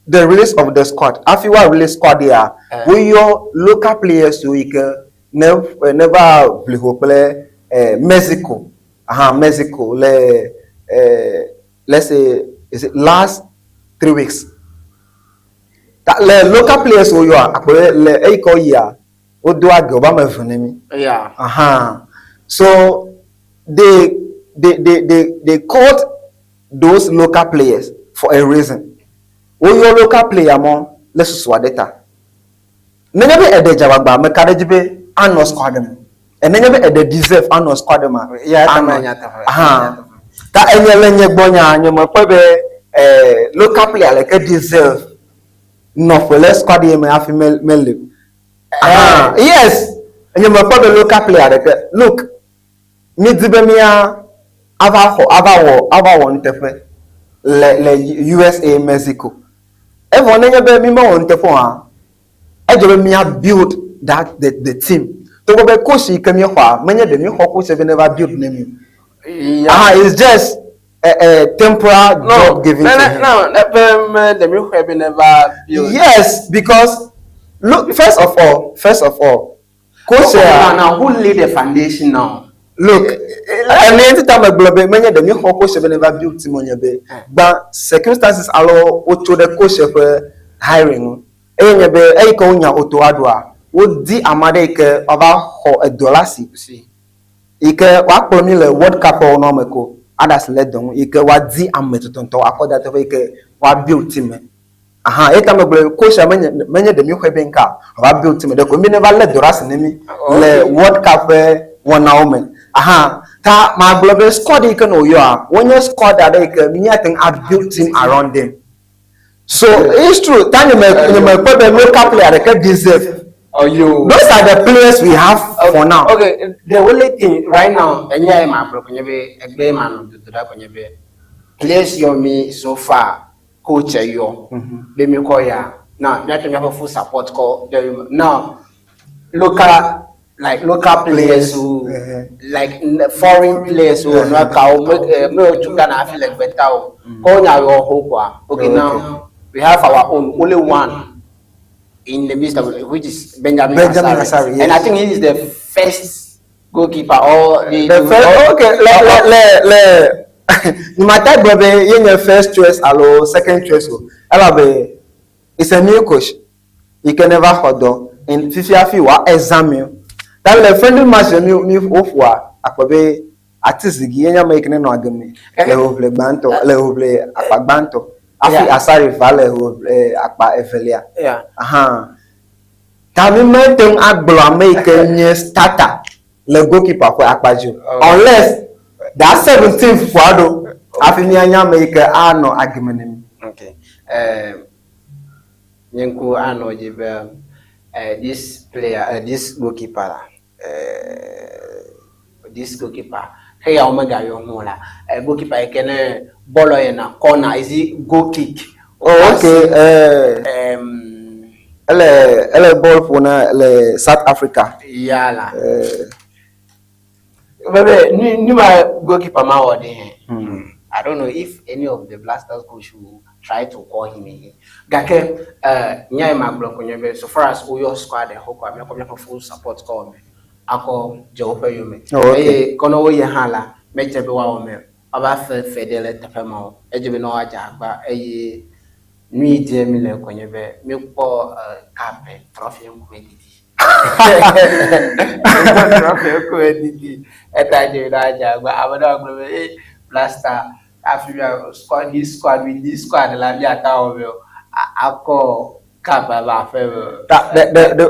the release of the squad, hafi woa release squad ya, woyɔ local players yi ke ne ne va ʋli ho kple Mexico. Aha, Mexico le let's say is it last 3 weeks. Ta le local players woyɔa, akpɔ be le eyi ke woyia, wodo age wobe ame eve ne mi. Aha. So they called those local players for a reason. Woyɔ local player mɔ le susu aɖe ta. Nenye be eɖe dzagbagba, meka ɖe edzi be anɔ squad me. Nenye be eɖe deserve anɔ squad me. Yeah, anɔ. nyateƒe. Aha. Ta enye le nye gbɔ nya nye mekpɔe be local player leke deserve nɔƒe le squad ye me hafi mele o. Aha. Yes. Nye mekpɔ be local player ɖeke. Look, mi di be mía ava xɔ ava wɔ nuteƒe le USA Mexico. Evɔ nenye be mi mewɔ nuteƒe oa, edze be mía build that the team. Togbɔ be coach yi ke míexɔa, menye ɖe míexɔ coach be ne va build ne mi o. Aha, it's just a temporal No, job given no, to no, him. no, ne be me ɖe mi xɔe be ne va build. Yes, because look, first of all, coach Okay, ya now, who lay the foundation now? Look, ene ŋuti ta megblɔ be menye ɖe míexɔ coach be ne va build team o nye be gbã circumstances alo wotso ɖe coach ƒe hiring ŋu eye nye be eyi ke wonya Otto Addoa, wodi ame aɖe yi ke wòava xɔ edɔ la si See. yi ke woakplɔ mi le World Cup wɔnɔ me ko. aɖe asi le dɔ ŋu yi ke woadi ame tɔtɔtɔ akɔ da teƒe yi ke woa build team me. Aha, eya ta megblɔ be coach menye menye ɖe míxɔe be ŋka wòava build team ɖeko mi neva lé dɔ ɖe asi ne mí le World Cup ƒe wɔnawo me. Aha, ta magblɔ be squad yi ke ne wòyɔa, wonye squad aɖe yi ke míate ŋu a build team around them. So it's true, ta nye me nye me kpɔe be local player ɖeke deserve. Oh, yo. Those are the players we have for now. Okay, the only thing right now, enya ye ma gblɔ ko nye be egbe ma nɔ dodo ɖa ko nye be players yɔ mi so far coach yɔ be mi kɔ ya now míatsɔ míaƒe full support kɔ ɖe yome. Now local like local players who like foreign players who nua kawo me me tso Ghana hafi le gbeta o kɔ nya yɔ ho kɔa. Okay, now we have our own only one in the midst of it, which is Benjamin, Benjamin Asare, And I yes. think he is the first goalkeeper or the, The first, okay, le le le le nyemate gblɔ be ye nye first choice alo second choice o elabe it's a new coach yi ke neva xɔ dɔ and fifia hafi wòa examine ta le friendly match mi mi woƒoa akpɔ be Ati Zigi ye nye ame yi ke nenɔ age me le hoʋli gbãtɔ le hoʋli akpa gbãtɔ hafi Asare va le hoʋli akpa evelia. Yeah. Aha. Ta mi mete ŋu agblɔ ame yi ke nye starter le goalkeeper ƒe akpa dzi o. Unless that 17th ƒoa ɖo hafi míanya ame yi ke anɔ age me ne mi. Okay. Nye ŋku anɔ dzi be this player, this goalkeeper la, this goalkeeper heya wo megayɔ ŋu o la, goalkeeper yi ke ne bɔlɔ yina corner, is it goal kick? Oh, okay. Ele ele bɔl ƒo na le South Africa. Ya la. Bebe, ni ni ma goalkeeper ma wɔ ɖe hɛ. I don't know if any of the Blasters coach will try to call him again. Gake nya yi ma gblɔ ko nye be so far as woyɔ squad xɔ kɔa míakɔ míaƒe full support kɔ wɔ me akɔ dze woƒe yome. Oh, okay. Eye kɔ ne woyɛ hã la, medze be woawɔ me woava fe fe ɖe le teƒe ma o. Edze be ne woadze agba eye nu yi dzie mi le ko nye be míkpɔ cup trophy ŋkume didi. Trophy ŋkume didi. Eta dze be ne woadze agba. Ame ɖewo agblɔ be ee Blaster hafi mía squad this squad with this squad la míata wɔ me o. Akɔ cup ava aƒe me o. Ta ɖe ɖe ɖe.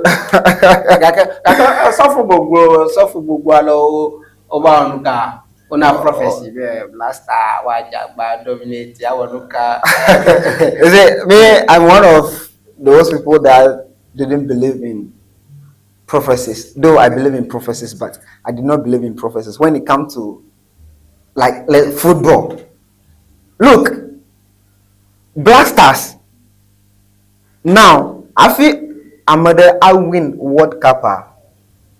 Gake gake sɔfo gbogbo sɔfo gbogbo aɖewo wova wɔ nu ka wona prophecy be Blaster woadze agba dominate awɔ nu ka. You see, me, I'm one of those people that didn't believe in prophecies. Though I believe in prophecies, but I did not believe in prophecies when it comes to like football. Look, Black Stars. Now, hafi ame ɖe a win World Cup a,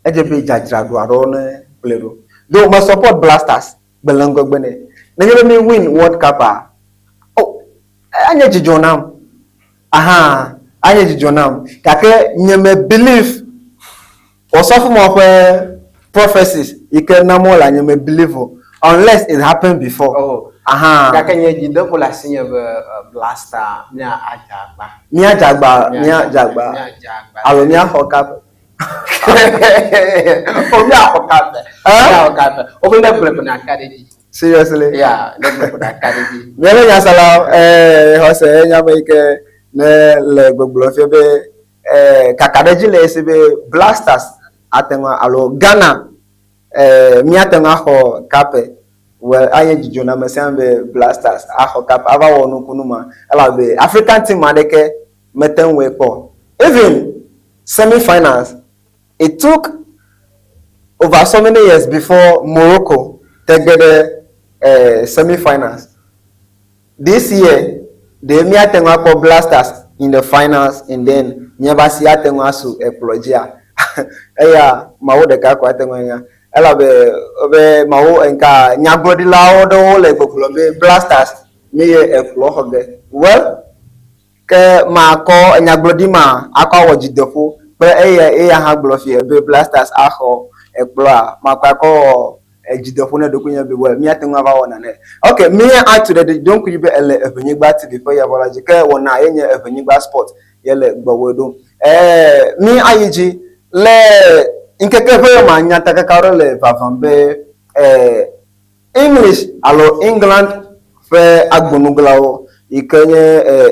edze be dzadzraɖo aɖewo ne kplɔe ɖo. Though me support Black Stars, gbe le ŋgɔgbe nɛ. Nenye be mi win World Cup a, oh, anye dzidzɔ nam. Aha, anye dzidzɔ nam. Gake nye me believe osɔfo ma ƒe prophecies yi ke nam wola nye me believe o unless it happened before. Oh. Aha. Gake nye dzideƒo le asinye be Blaster mía adze agba. Míadze agba, míadze agba. Míadze agba. Alo míaxɔ cup. O míaxɔ cup. Míaxɔ cup. Wobe ne gblɔe ko nàka ɖe edzi. Seriously? Yeah, ne gblɔe ko nàka ɖe edzi. Míaƒe nyaselawo, xɔse enye ame yi ke ne le gbɔgblɔ fia be kakaɖedzi le esi be Black Stars ate ŋu alo Ghana míate ŋu axɔ cup. Well, anye dzidzɔ na ame sia ame be Black Stars axɔ cup ava wɔ nukunu ma elabe African team aɖeke mete ŋu wɔe kpɔ. Even semi-finals, it took over so many years before Morocco te ge ɖe semi-finals. This year, ɖe míate ŋu akpɔ Black Stars in the finals and then míaƒe asi ate ŋu asu ekplɔ dzia? Eya Mawu ɖeka ko ate ŋu anya. Elabe be Mawu ŋka nyagblɔɖilawo ɖewo le gbɔgblɔm be Black Stars míye ekplɔ xɔ ge. Well, ke makɔ nyagblɔɖi ma akɔ awɔ dzideƒo kple eya eya hã gblɔ fie be Black Stars axɔ ekplɔa makɔ akɔ wɔ dzideƒo ne ɖokuinye be well míate ŋu ava wɔ nane. Ok, mía atu ɖe ɖo ŋku dzi be ele Eʋenyigba TV ƒe yavɔ la dzi ke wɔna ye nye Eʋenyigba Sport ye le gbɔwòe ɖom. Mí ayi dzi le ŋkeke ƒe ma nyatakaka aɖe le vavam be. English alo England ƒe agbonuglawo yi ke nye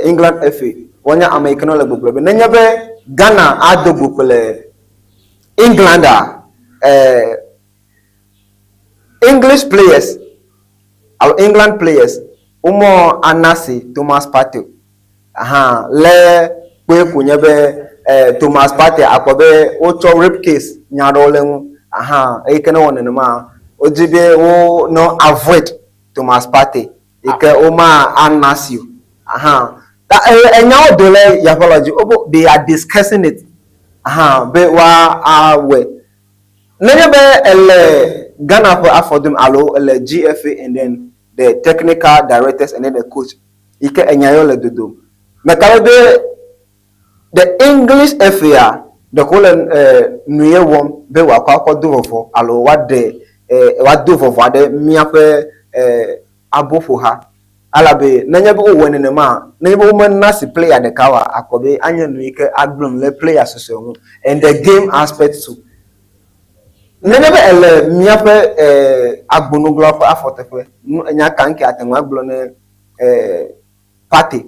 England FA wonye ame yi ke ne le gbɔgblɔ be nenye be Ghana ado go kple England-a, English players alo England players womɔ ana si Thomas Partey o. Ahan le kpɔe ko nye be Thomas Partey akpɔ be wotsɔ rape case nya aɖewo le eŋu. Ahan eyi ke ne wɔ nenema wodi be wo ne avoid Thomas Partey yi ke woma ana si o. Ahan ta enyawo do le yaƒe lɔ dzi wobe they are discussing it. Ahan be woa awɔe. Nenye be ele Ghana ƒe afɔ dom alo ele GFA and then the technical directors and then the coach yi ke enya yɔ le dodom. Meka ɖe be the English FA ɖeko wole nu ye wɔm be wòakɔ akɔ do vɔvɔ alo woaɖe woado vɔvɔa ɖe míaƒe aboƒoha. Elabe nenye be wowɔe nenema, nenye be womena si player ɖeka oa, akpɔ be anye nu yi ke agblẽ nu le player susɔewo ŋu and the game aspect too. Nenye be ele míaƒe agbonuglawo ƒe afɔteƒe, nu enya ka ŋke ate ŋu agblɔ ne Partey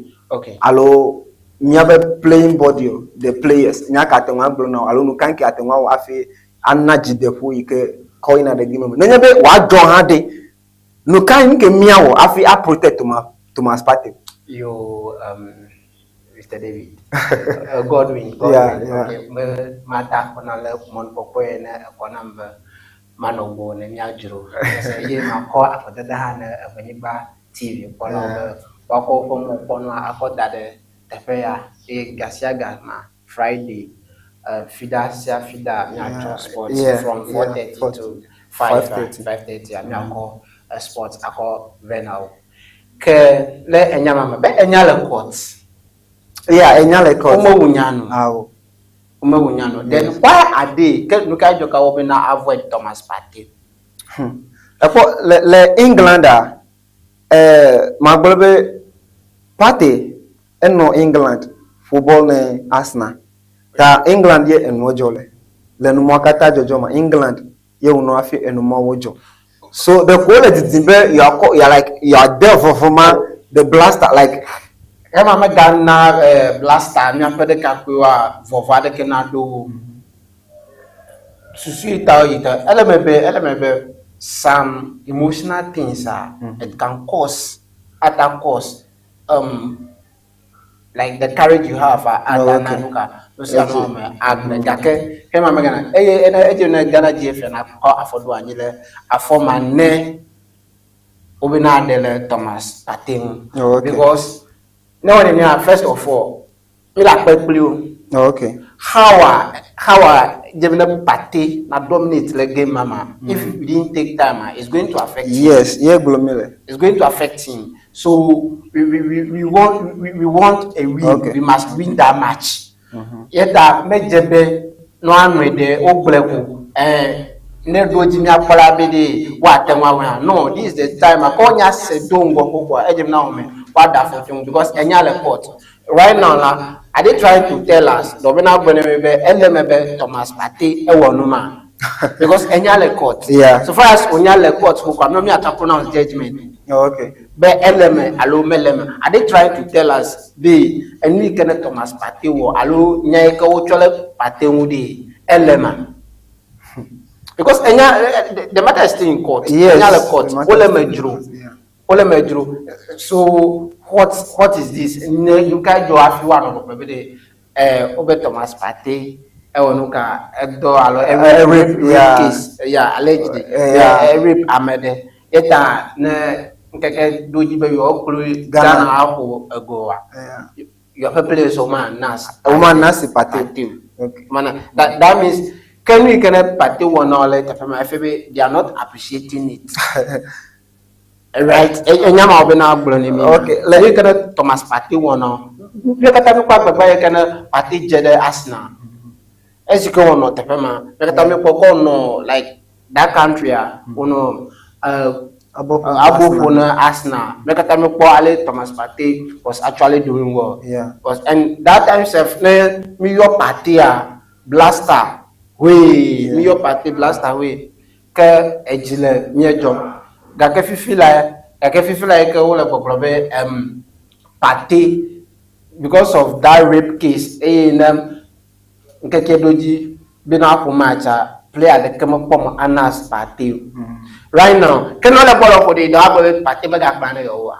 alo míaƒe playing body o, the players, nya ka ate ŋu agblɔ na wo alo nu ka ŋke ate ŋu awɔ hafi ana dzideƒo yi ke kɔ yina ɖe game me. Nenye be wòadzɔ hã ɖe, nu ka ŋke míawɔ hafi a protect Thomas Partey? Yo, Mr. David, Godwin, Godwin, okay, me mada akɔ na le mɔnukpɔkpɔ ye ne ekɔ nam be manɔ gbɔwò ne míadzro. Eye makɔ akɔdada hã ne Eʋenyigba TV kpɔlawo be woakɔ woƒe mɔkpɔnua akɔ da ɖe teƒe ya eye gasiaga ma Friday, fida sia fida míatsɔ sports from 4:30 to 5, 5:30 míakɔ sports akɔ vɛ na wo. Ke le enya ma me be enya le court. Yeah, enya le court. Womewu nya nu. Awo. Womewu nya nu. Then why are they? Ke nu ka dzɔ ka wɔ be na avoid Thomas Partey? Ekpɔ le England-a, magblɔ be Partey enɔ England ƒo bɔl ne Arsenal. Ta England ye enua dzɔ le. Le numɔa katã dzɔdzɔ ma, England ye wonɔ hafi enumɔwo dzɔ. So ɖeko wole didim be yewoakɔ, ya like yewoade vɔvɔ ma the blaster like. Ema megana blaster míaƒe ɖekakpuiwoa vɔvɔ aɖeke naɖo wo. Susu yi ta yi ta ele me be ele me be some emotional things are it can cause other cause like the courage you have ada na nuka nu sia nu me agbe gake ema megana eye ene edze ne Ghana GFA na kɔ afɔ ɖo anyi le afɔ ma ne wobe na ɖe le Thomas Partey ŋu because ne wɔnɛ nea first of all mi le akpe kpli wo. How a how a dze be ne Partey na dominate le game ma ma if you didn't take time ah, it's going to affect him. Yes, ye gblɔ mi le. It's going to affect him. So we we we, we want we, we want a win. We must win that match. Yeta medze be nua nɔe ɖe wogblɔe ko ne ɖo dzi míakpɔ la be ɖe woate ŋu awɔe hã. No, this is the time akɔ nya se do ŋgɔ xoxoa edze be na wɔme woaɖe afɔ tso ŋu because enya le court. Right now la, are they trying to tell us dɔ be na gblɔ ne mi be ele eme be Thomas Partey ewɔ nu ma because enya le court. So far as wonya le court xoxoa míawo míate pronounce judgement. Be ele eme alo mele eme. Are they trying to tell us be enu yi ke ne Thomas Partey wɔ alo nya yi ke wotsɔ le Partey ŋu ɖee ele ema? Because enya the matter is still in court. Yes, Enya le court. the matter Wole is eme still in dzro. court, yeah. Wole eme dzro. So what is this? Ne nu ka dzɔ hafi woanɔ gbɔgblɔ be ɖe wobe Thomas Partey ewɔ nu ka edɔ alo Rape, rape yeah. case, yeah, allegedly. Rape ame ɖe. Eta ne ŋkeke ɖo dzi be yewoakplɔ Ghana. Ghana aƒo egoa. Yewoƒe players wo ma nas. Wo ma nas Partey. Partey o. Mana that means ke nu yi ke ne Partey wɔ na wo le teƒe ma efe be they are not appreciating it. Right? Enya ma wo be na gblɔ ne mi. Okay, Le nu yi ke ne Thomas Partey wɔ na wo. Míawo katã míekpɔ agbagba yi ke ne Partey dze ɖe Arsenal. Esi ke wònɔ teƒe ma, míawo katã míekpɔ ke wònɔ like that country a, wònɔ Abo ƒom abo Arsenal. ƒom na Arsenal. Míawo katã míekpɔ ale Thomas Partey was actually doing well. Was, and that time sef ne míyɔ Partey-a, Blaster hoe, míyɔ Partey Blaster hoe, ke edzi le mía dzɔm. Gake fifi la, gake fifi la yi ke wole gbɔgblɔ be Partey because of that rape case eye ne ŋkeke ɖo dzi be na ƒo match-a, player ɖeke mekpɔ mɔ ana asi Partey o. Right now, ke ne wole bɔl ƒo ɖe, ɖe woagblɔ be Partey megakplã ne yewoa?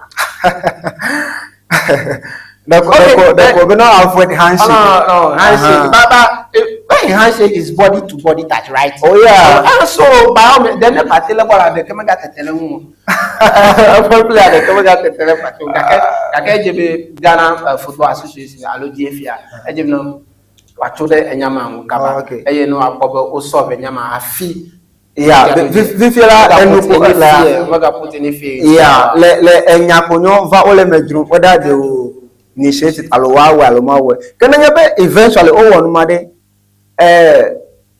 Ɖeko ɖeko ɖeko be no avoid handshake. No, no, handshake. But when handshake is body to body touch, right? Oh yeah. So by all means, then Partey le bɔl ɖeke megatete le ŋu o. Eƒe player ɖeke megatete le Partey o. Gake gake edze be Ghana Football Association alo GFA edze be ne wòatso ɖe enya ma ŋu kaba Oh, okay. eye ne woakpɔ be wo solve enya ma hafi. Yeah, fifia la enu ko la. Megaput any fear. Yeah, le enya ko nyɔ va wole me dzrom whether they will initiate it alo woawɔe alo mawɔe. Ke nenye be eventually wowɔ nu ma ɖe,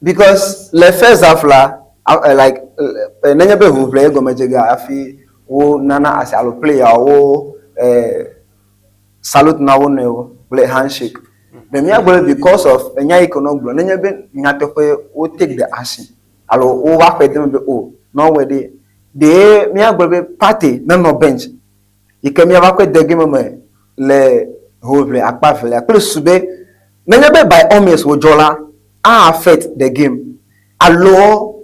because le first half la, like nenye be ʋuʋle ye gɔme dze gea hafi wo nana asi alo player wo salute na wo nɔewo kple handshake. Ɖe míagblɔ be because of enya yi ke wonɔ gblɔ nenye be nyateƒe wo take the action alo wova xɔe de eme be o ne wowɔe ɖe, ɖee míagblɔ be Partey nenɔ bench yi ke míava kɔe de game me le hoʋiʋli akpa evelia kple susu be nenye be by all means wòdzɔ la, a affect the game alo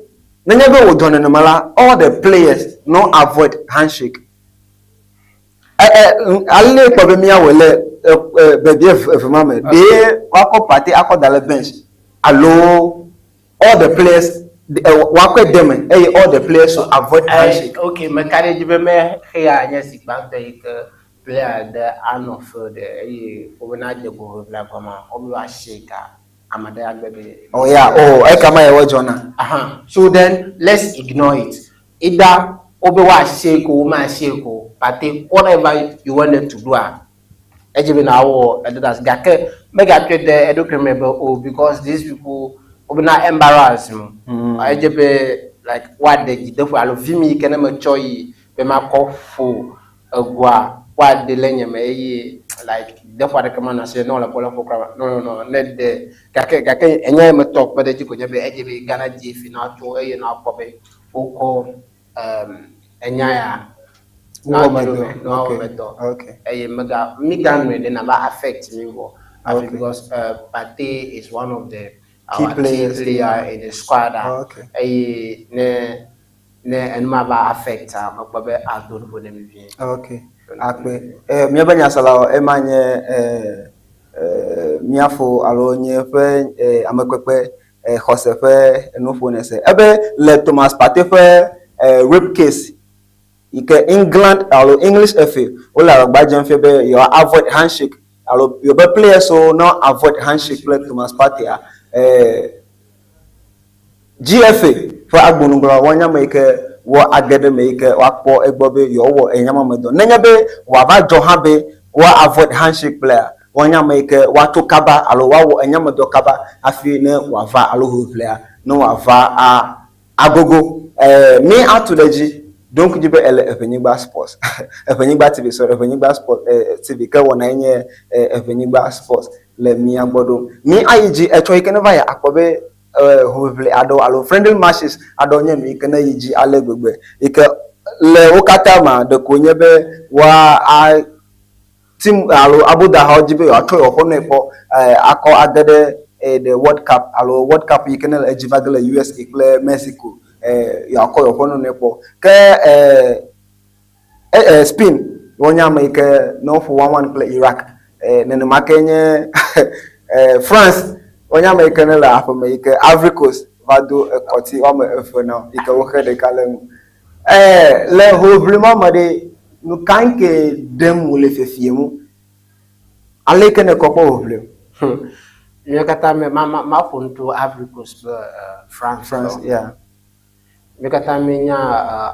nenye be wòdzɔ nenema la, all the players no avoid handshake. Ɛ ɛ ale kpɔ be míawɔe le ɛ biabia eve ma me, ɖee woakɔ Partey akɔ da ɖe bench alo all the players woakɔe de eme eye all the players should avoid handshake. Ok, meka ɖe edzi be me xeya nye zi gbãtɔ yi ke player ɖe anɔ field eye wobe na dze go ʋeʋlia gɔmea, wobe woa shake ame ɖe agbe be. Oh yeah, oh ekama ye wodzɔna. Aha, so then let's ignore it. Either wobe woa shake o, woma shake o, Partey, whatever you want them to do a, edze be na wɔ edo ɖe asi gake megatsɔe de eɖokui me be oh because these people wobe na embarrass mu. Edze be like woaɖe dzideƒo alo vi mi yi ke ne metsɔ yi be makɔ ƒo egoa woaɖe le nye me eye like dzideƒo aɖeke manɔ asi ne wole bɔl ƒo kura no no no ne ɖe gake gake enya yi metɔ kpe ɖe edzi ko nye be edze be Ghana GFA natso eye nakpɔ be wokɔ enya ya Nuwɔmedɔ. Nuwɔmedɔ. Eye mega miganɔe ɖe nava affect mi vɔ. Okay. Because Partey is one of the Key our players, key player in the squad. Oh, okay. Eye ne enu ma va affect a mekpɔ be ado nuƒo ne mi vie. Okay. Akpe. Míaƒe nyaselawo ema nye míafo alo nye ƒe amekpekpe xɔse ƒe nuƒo ne se. Ebe le Thomas Partey ƒe rape case yi ke England alo English FA wole agbagba dzem fia be yewoa avoid handshake alo yewoƒe players wo no avoid handshake kple Thomas Partey a GFA ƒe agbonugblɔ woanye ame yi ke wɔ age ɖe eme yi ke woakpɔ egbɔ be yewoawɔ enyamame dɔ. Nenye be wòava dzɔ hã be woa avoid handshake kplea, woanye ame yi ke woatso kaba alo woawɔ enyame dɔ kaba hafi ne wòava alo ʋiʋlia ne wòava a agogo. Mi atu ɖe edzi ɖo ŋku dzi be ele Eʋenyigba Sports, Eʋenyigba TV, sorry, Eʋenyigba Sports TV ke wɔna ye nye Eʋenyigba Sports le mía gbɔ ɖom. Mi ayi dzi etsɔ yi ke ne va yi akpɔ be hoʋiʋli aɖewo alo friendly matches aɖewo nye nu yi ke ne yi dzi ale gbegbe yi ke le wo katã mea ɖeko nye be woa a team alo abodahawo dzi be yewoatsɔ yewoƒe nɔe kpɔ akɔ age ɖe the World Cup alo World Cup yi ke ne le edzi va ge le USA kple Mexico yewoakɔ yewoƒe nɔnɔe kpɔ. Ke Spain wonye ame yi ke ne woƒo 1-1 kple Iraq nenema ke nye France wonye ame yi ke ne le aƒeme yi ke Ivory Coast va do ekɔti woame eve na wo yi ke woxe ɖeka le enu. Le hoʋli ma me ɖe, nu ka ŋke ɖem wòle fefiem? Ale ke nèkɔ kpɔ hoʋli o? Míawo katã me ma ma maƒo nu tso Ivory Coast kple France. France, yeah. Míawo katã míenya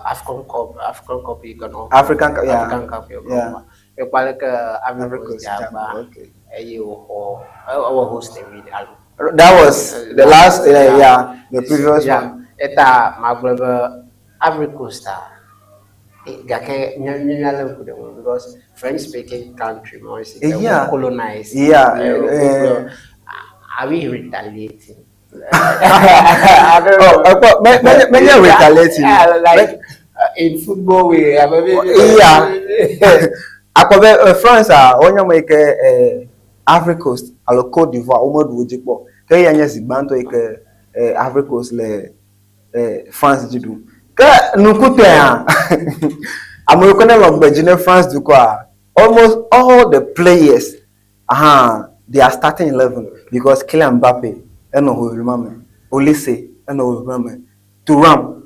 African Cup, African Cup yi ke nɔ African Cup, yeah. African Cup yi ke Yeah. nɔ. Míekpɔ ale ke Ivory Ivory Coast Coast dze agba dze agba, okay. eye wòxɔ ewɔ host win alo. That was the last, yeah, the previous one. Eta magblɔ be Ivory Coast a gake míalé ŋku ɖe ŋu because French speaking country ma si ke wo colonize. Yeah. Are we retaliating? I don't know. Oh, menye retaliating. Yeah, like, In football way, abe be. Yeah. Akpɔ be France a wonye ame yi ke Ivory Coast alo Cote d'Ivoire womeɖu wo dzi kpɔ o. Ke eya nye zi gbãtɔ yi ke Ivory Coast le France dzi ɖum. Ke nukutɔea, ame yiwo ke ne lɔ gbe dzi ne France dukɔa, almost all the players hã they are starting 11 because Kylian Mbappe enɔ hoʋiʋli ma me, Olise enɔ hoʋiʋli ma me, Thuram,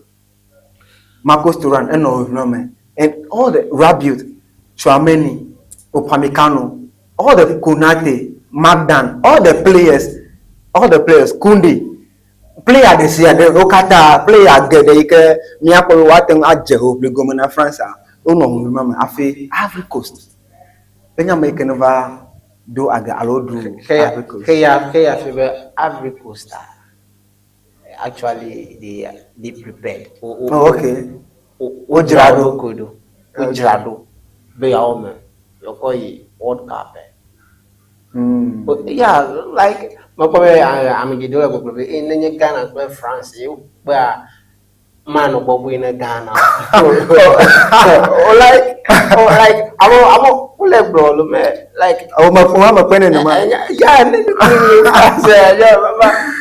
Marcus Thuram enɔ hoʋiʋli ma me and all the Rabiot, Tchouameni, Upamecano, all the Konate, Magdan, all the players, all the players, Kounde, player ɖe sia ɖe, wo katã player geɖe yi ke míakpɔ be woate ŋu adze hoʋiʋli gɔme na France a, wonɔ hoʋiʋli ma me hafi Ivory Coast enye ame yi ke ne va do aga alo ɖu Ivory Coast. Keya fi be Ivory Coast a, actually they prepared. Oh, okay. Wodzra ɖo ko ɖo. Wodzra ɖo be yeawo me yekɔ yi World Cup. But yeah, like mekpɔ be ame geɖewo le gbɔgblɔ be nenye Ghana kple France ye wokpea manɔ bɔbɔe ne Ghana. Oh, like, oh, like ame wole gblɔ lo me like. Oh, me ƒo ame kpe nenema. Yeah, ne France, yeah,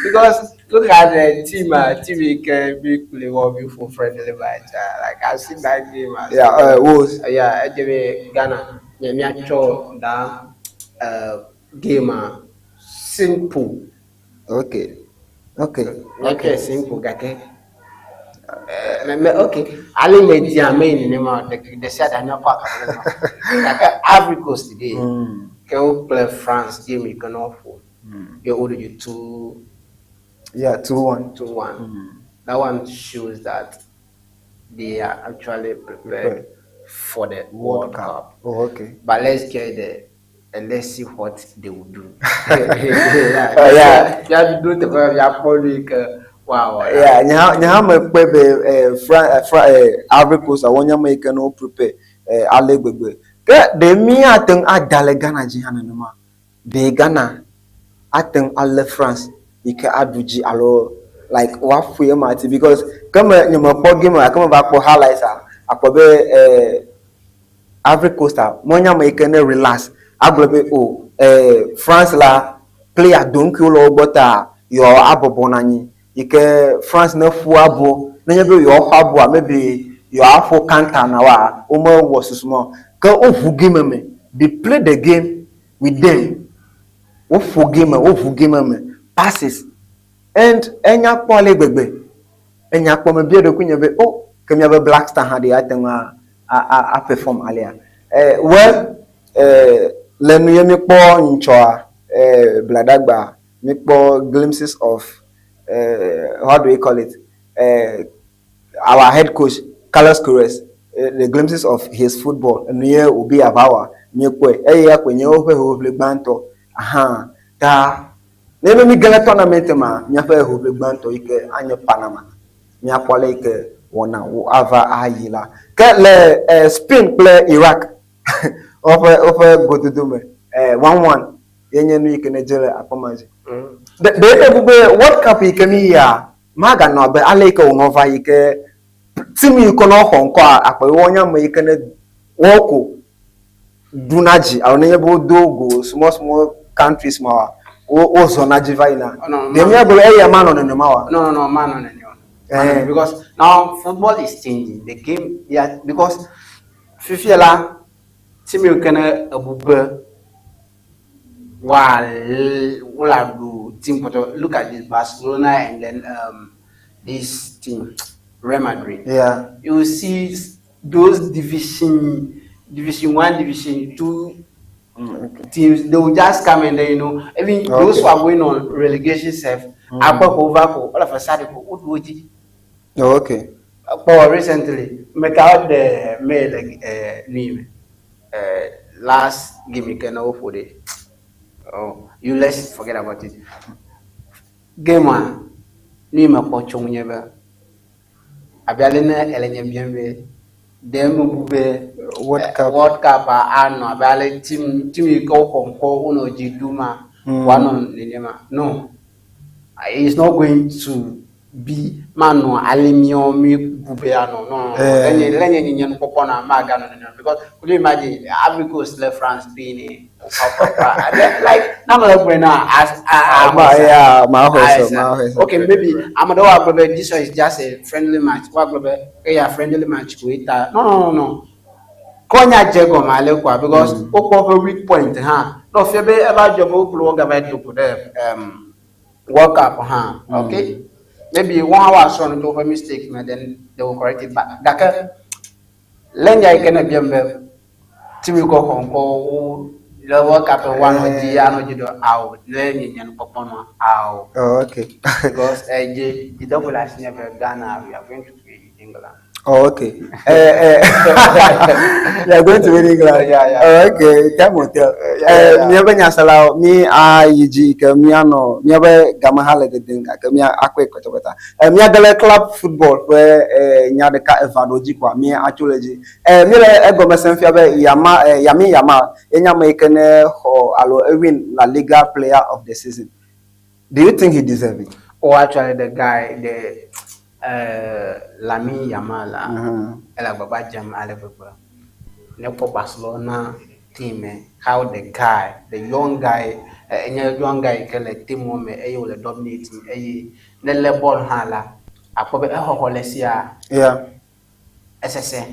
because look at the team, team we can be play what we for friendly match. Like I see that game. Yeah, Wolves. Yeah, ejebe Ghana. Yeah, me actually that game simple. Okay. Okay. Okay, simple. Gake. Me okay. Ali me di ame ni ne ma de sia da nya kwa ka. Gake Ivory Coast today. Ke o play France game you cannot for. You order you 2. Yeah, 2-1. 2-1. That one shows that they are actually prepared for the World Cup. Oh, okay. But let's get there and let's see what they will do. Yeah. Yeah, do the yeah, probably wow. Yeah, nya me kpe be France, Ivory Coast, I want make no prepare ale gbegbe. Ke de mi aten adale Ghana ji hanenema. De Ghana aten ale France ike aduji alo like wa fuye mati because kama nyuma kpɔ game a kama ba kpɔ highlights a akpɔ be Ivory Coast a mo nya me ike ne relax agblɔ be o France la player donkiwo le wo gbɔ ta yɔ abɔbɔ na anyi ike France ne ƒu abo nenye be yɔ xɔ aboa maybe yɔ aƒo counter na wa wo me wɔ susu ma ke wo ʋu game me, they play the game with them, wo ƒo game, wo ʋu game me passes and enya kpɔ ale gbegbe enya kpɔ me bia ɖokui nye be o ke miabe Black Star hã ɖe ate ŋu a perform alea. Well, le nu ye mi kpɔ ŋtsɔa Bladagba mi kpɔ glimpses of how do we call it, our head coach Carlos Queiroz, the glimpses of his football nu ye obi avawa mi kpɔe eye akpe nye woƒe hoʋiʋli gbãtɔ aha ta ne be mi ge le tournament ma miaƒe hoʋiʋli gbãtɔ yi ke anye Panama miakpɔ ale yi ke wɔna wo ava ayi la ke le Spain kple Iraq woƒe gododo me 1-1 ye nye nu yi ke ne dze le akpɔ dzi. Ɖe ke bu be World Cup yi ke mi yia maganɔ abe ale yi ke wònɔ va yi ke team yi ke nɔ xɔ ŋkɔa akpɔ ye wonye ame yi ke ne wɔwo ko ɖuna dzi alo nenye be wodo go small small countries ma wa wozɔna dzi va yina. Ɖe míagblɔ eya manɔ nenema wa? No, manɔ nenema. Because now football is changing. The game, yeah, because fifia la team yi ke ne ebu be wa wola ɖu team kpɔtɔ. Look at this Barcelona and then this team Real Madrid. Yeah. You will see those division 1, division 2 teams. They will just come and then even those who are going on relegation self. Akpɔ ko va ko all of a sudden ko wo do dzi. Oh, okay. But recently, make out the mail like name last game you can for the. Oh, you let's forget about it. Game one, ni ma kpɔ tso ŋunye be abe ale ne ele nye biam be ɖe mebu be World Cup. World Cup a anɔ abe ale team yi ke woxɔ ŋkɔ wonɔ dzi ɖum ma woanɔ nenema. No, it's not going to. Bi manɔ ale míawo mí bu be anɔ no no Eh. le nye le nye nye nukpɔkpɔ na maganɔ nenema because could you imagine Ivory Coast le France being like na mele gblɔe na as a Ma yeah, ma xɔe se, ma xɔe se. Okay, maybe ame ɖewo agblɔ be this one is just a friendly match. Woagblɔ be eya friendly match koe ta. No, no, no, no. Kɔ nya dze gɔme ale koa because wokpɔ woƒe weak point hã. Ne wòfia be eva dzɔ be wokplɔ wo gava do go ɖe World Cup hã. Okay. Maybe wɔn hã woasrɔ̃ nu tso woƒe mistake me, then they will correct it back. Gake le nya yi ke ne biam be team yi ke xɔ ŋkɔ wo le World Cup woanɔ dzi anɔ dzi ɖo ao le nye nye nukpɔkpɔ nua ao. Oh, okay. Because edze dzideƒo le asinye be Ghana, we are going to win England. Oh, okay. You are going to win England. Yeah. Oh, okay. Time will tell. Yeah. Míaƒe nyaselawo, mi ayi dzi ke míanɔ míaƒe game hã le dedem gake mía akpɔe kpɔtɔkpɔtɔ. Míage ɖe club football ƒe nya ɖeka eve aɖewo dzi koa mía atso le edzi. Míele egɔme sem fia be Yama, Lamine Yamal ye nye ame yi ke ne xɔ alo ewin La Liga Player of the Season. Do you think he deserve it? Oh, actually, the guy, the Lamine Yamal la, ele agbagba dzem ale gbegbe. Ne kpɔ Barcelona team me, how the guy, the young guy, enye young guy yi ke le team me eye wòle dominating eye ne lé bɔl hã la, akpɔ be exɔxɔ le sia esese.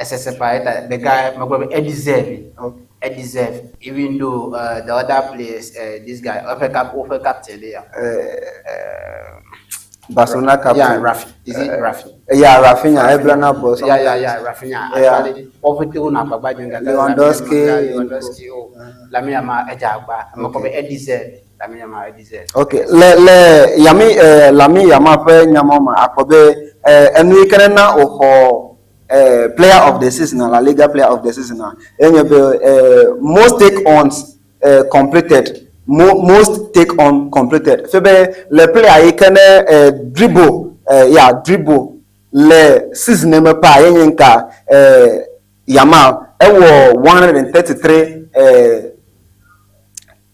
Esese pa eta the guy megblɔ be edeserve it. Edeserve even though the other players, this guy, woƒe cap, woƒe captain ɖe ya. Barcelona captain. Yeah, Rafi. Is it Rafi? Yeah, Rafinha. Eblana ball. Yeah, Rafinha. Actually, woƒe te wonɔ agbagba dzem gake Lewandowski. Lewandowski, oh. Lamine Yamal edze agba. Mekpɔ be edeserve. Lamine Yamal edeserve. Okay. Le Yami Lamine Yamal ƒe nyamɔ me akpɔ be enu yi ke ne na wòxɔ player of the season, La Liga player of the season, enye be most take ons completed, most take on completed. Fe be le player yi ke ne dribble, yeah, dribble le season me pa yenye nka Yamal ewɔ 133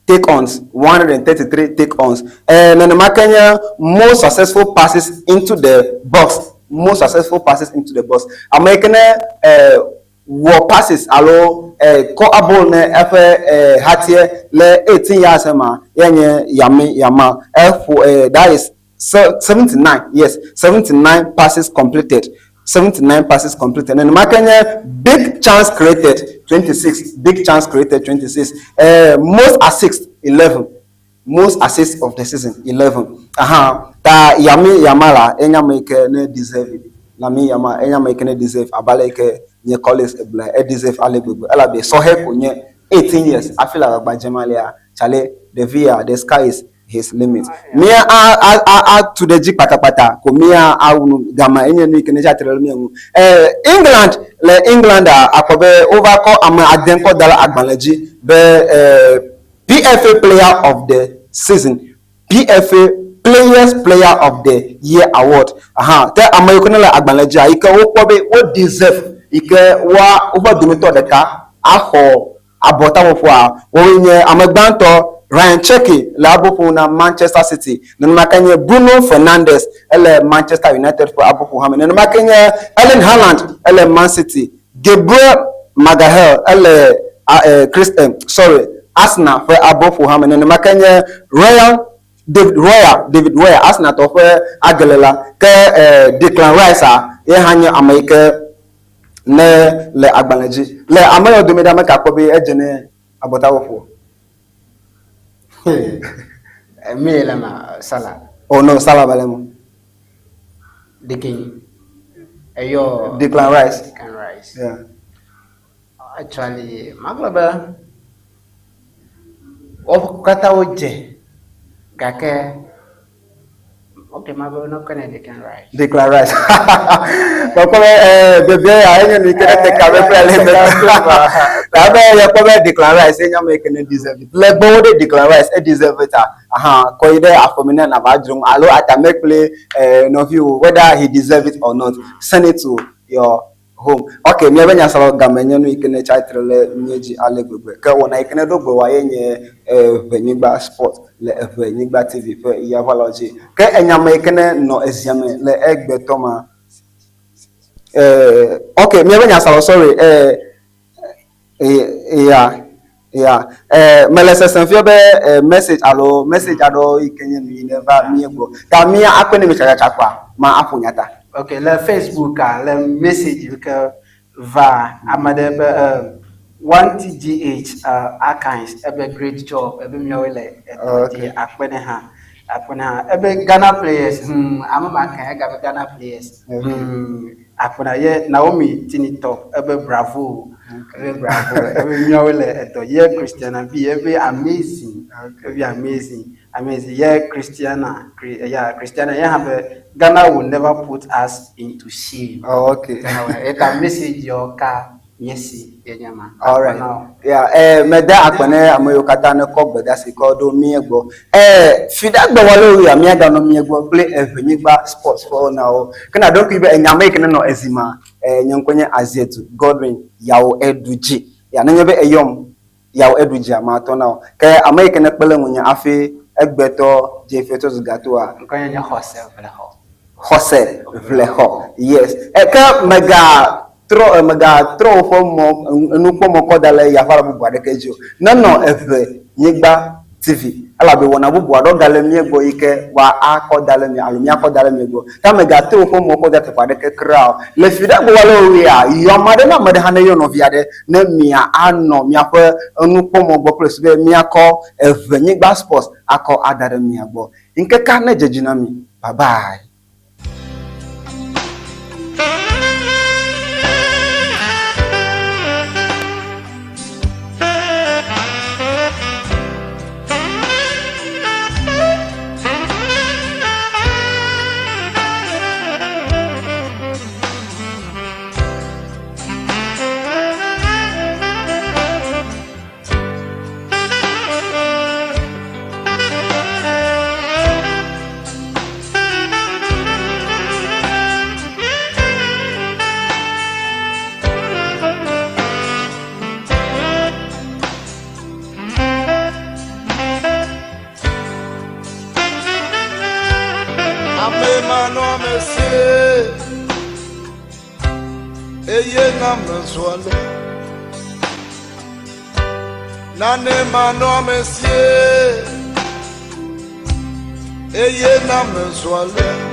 take ons, 133 take ons. Nenema ke nye most successful passes into the box, most successful passes into the box. Ame yi ke ne wɔ passes alo kɔ abol ne eƒe hatie le 18 yards ma ye nye Lamine Yamal. Eƒo that is 79, yes, 79 passes completed. 79 passes completed. Nenema ke nye big chance created 26, big chance created 26. Most assists 11, most assists of the season 11. Aha, ta Lamine Yamal la enye ame yi ke ne deserve it. Lamine Yamal enye ame yi ke ne deserve abe ale yi ke nye Collins egblɔe, e deserve ale gbegbe elabe sɔhɛ ko nye 18 years hafi le agbagba dzem alea. Tsale ɖevi ya, the sky is his limit. Mía a a a atu ɖe dzi kpatakpata ko mía awu nu game enye nu yi ke ne tsi atre ɖe mía ŋu. England le England a akpɔ be wova kɔ ame ade kɔ da ɖe agbalẽ dzi be PFA Player of the Season, PFA Players Player of the Year Award. Aha, ke ame yiwo ke ne le agbalẽ dzia yi ke wokpɔ be wo deserve yi ke woa woƒe dometɔ ɖeka axɔ abɔtaƒoƒoa, woawoe nye ame gbãtɔ Ryan Cherki le abo ƒom na Manchester City, nenema ke nye Bruno Fernandes ele Manchester United ƒe aboƒoha me, nenema ke nye Erling Haaland ele Man City, Gabriel Magalhaes ele Chris, sorry, Arsenal ƒe aboƒoha me, nenema ke nye Ryan David Raya, David Raya, Arsenal tɔ ƒe agelela ke Declan Rice a ye hã nye ame yi ke ne le agbalẽ dzi. Le ame yawo dome ɖe, ame ka kpɔ be edze ne abɔtaƒoƒo? Mi le ma Salah. Oh no, Salah mele eme. Declan. Eyo. Declan Rice. Declan Rice. Yeah. Actually, magblɔ be wo katã wodze gake okay, magblɔ be no kene Declan Rice. Declan Rice. Kpɔkpɔ be bebe ya enye nu yi ke ne te ka be ƒe le me. Abe yekpɔ be Declan Rice enye ame yi ke ne deserve it. Le gbɔwo ɖe Declan Rice e deserve it a. Aha, kɔ yi ɖe afɔme ne nava dzro ŋu alo atame kple nɔviwò whether he deserve it or not. Send it to your Home. Ok, míaƒe nyaselawo game nye nu yi ke ne tsi atsitre ɖe mía dzi ale gbegbe. Ke wɔna yi ke ne ɖo gbe wa ye nye Eʋenyigba Sport le Eʋenyigba TV ƒe yaʋalawo dzi. Ke enya me yi ke ne nɔ ezia me le egbetɔ ma. Ok, míaƒe nyaselawo sorry. Ya, ya. Mele sesem fia be message alo message aɖewo yi ke nye nu yi ne va mía gbɔ. Ta mía akpe ne mi tsakatsaka kɔa, ma aƒo nya ta. Ok, le Facebook a, le message yi ke va ame ɖe be one TGH Akans ebe great job ebe miawoe le edɔ dzi akpe ne hã akpe ne hã ebe Ghana players ame ma ke ega be Ghana players akpe na ye Naomi Tini Top ebe bravo ebe bravo ebe miawoe le edɔ ye Christiana B ebe amazing ebe amazing amazing ye Christiana yeah Christiana ye hã be Ghana will never put us into shame. Oh, okay. Eta message yɔ ka míesi ye nye ma. All right. Yeah, mede akpe ne ame yiwo katã ne kɔ gbedasi kɔ ɖo mía gbɔ. Fiɖagbe wɔlewo ya míaganɔ mía gbɔ kple Eʋenyigba Sports ƒe wɔnawo. Ke na ɖokui be enya me yi ke nenɔ ezima, nye ŋkɔe nye Azietu Godwin Yawo Eɖu dzi. Ya nenye be eyɔm Yawo Eɖu dzia, matɔ na wò. Ke ame yi ke nekpe ɖe ŋunye hafi egbetɔ Dzefietɔ zu gatoa. Ŋkɔnye nye Xɔse Ʋlexɔ. Xɔse Ʋlexɔ. Yes. Ke mega trɔ mega trɔ woƒe mɔ enukpɔmɔ kɔ da le yaʋala bubu aɖeke dzi o. Nenɔ Eʋe Nyigba TV elabe wɔna bubu aɖewo gale mía gbɔ yi ke wa akɔ da ɖe mia alo míakɔ da ɖe mia gbɔ. Ta mègate woƒe mɔ kɔ da teƒe aɖeke kura o. Le fiɖagbe wa le ɣea, yɔ ame aɖe ne ame ɖe hã neyɔ nɔvi aɖe ne mia anɔ miaƒe enukpɔmɔ gbɔ kple susu be míakɔ Eʋenyigba Sports akɔ ada ɖe mia gbɔ. Ŋkekea nedze dzi na mi. Bye bye. Ame manɔamesi eye na mezɔ ale. Nane manɔamesi eye na mezɔ ale.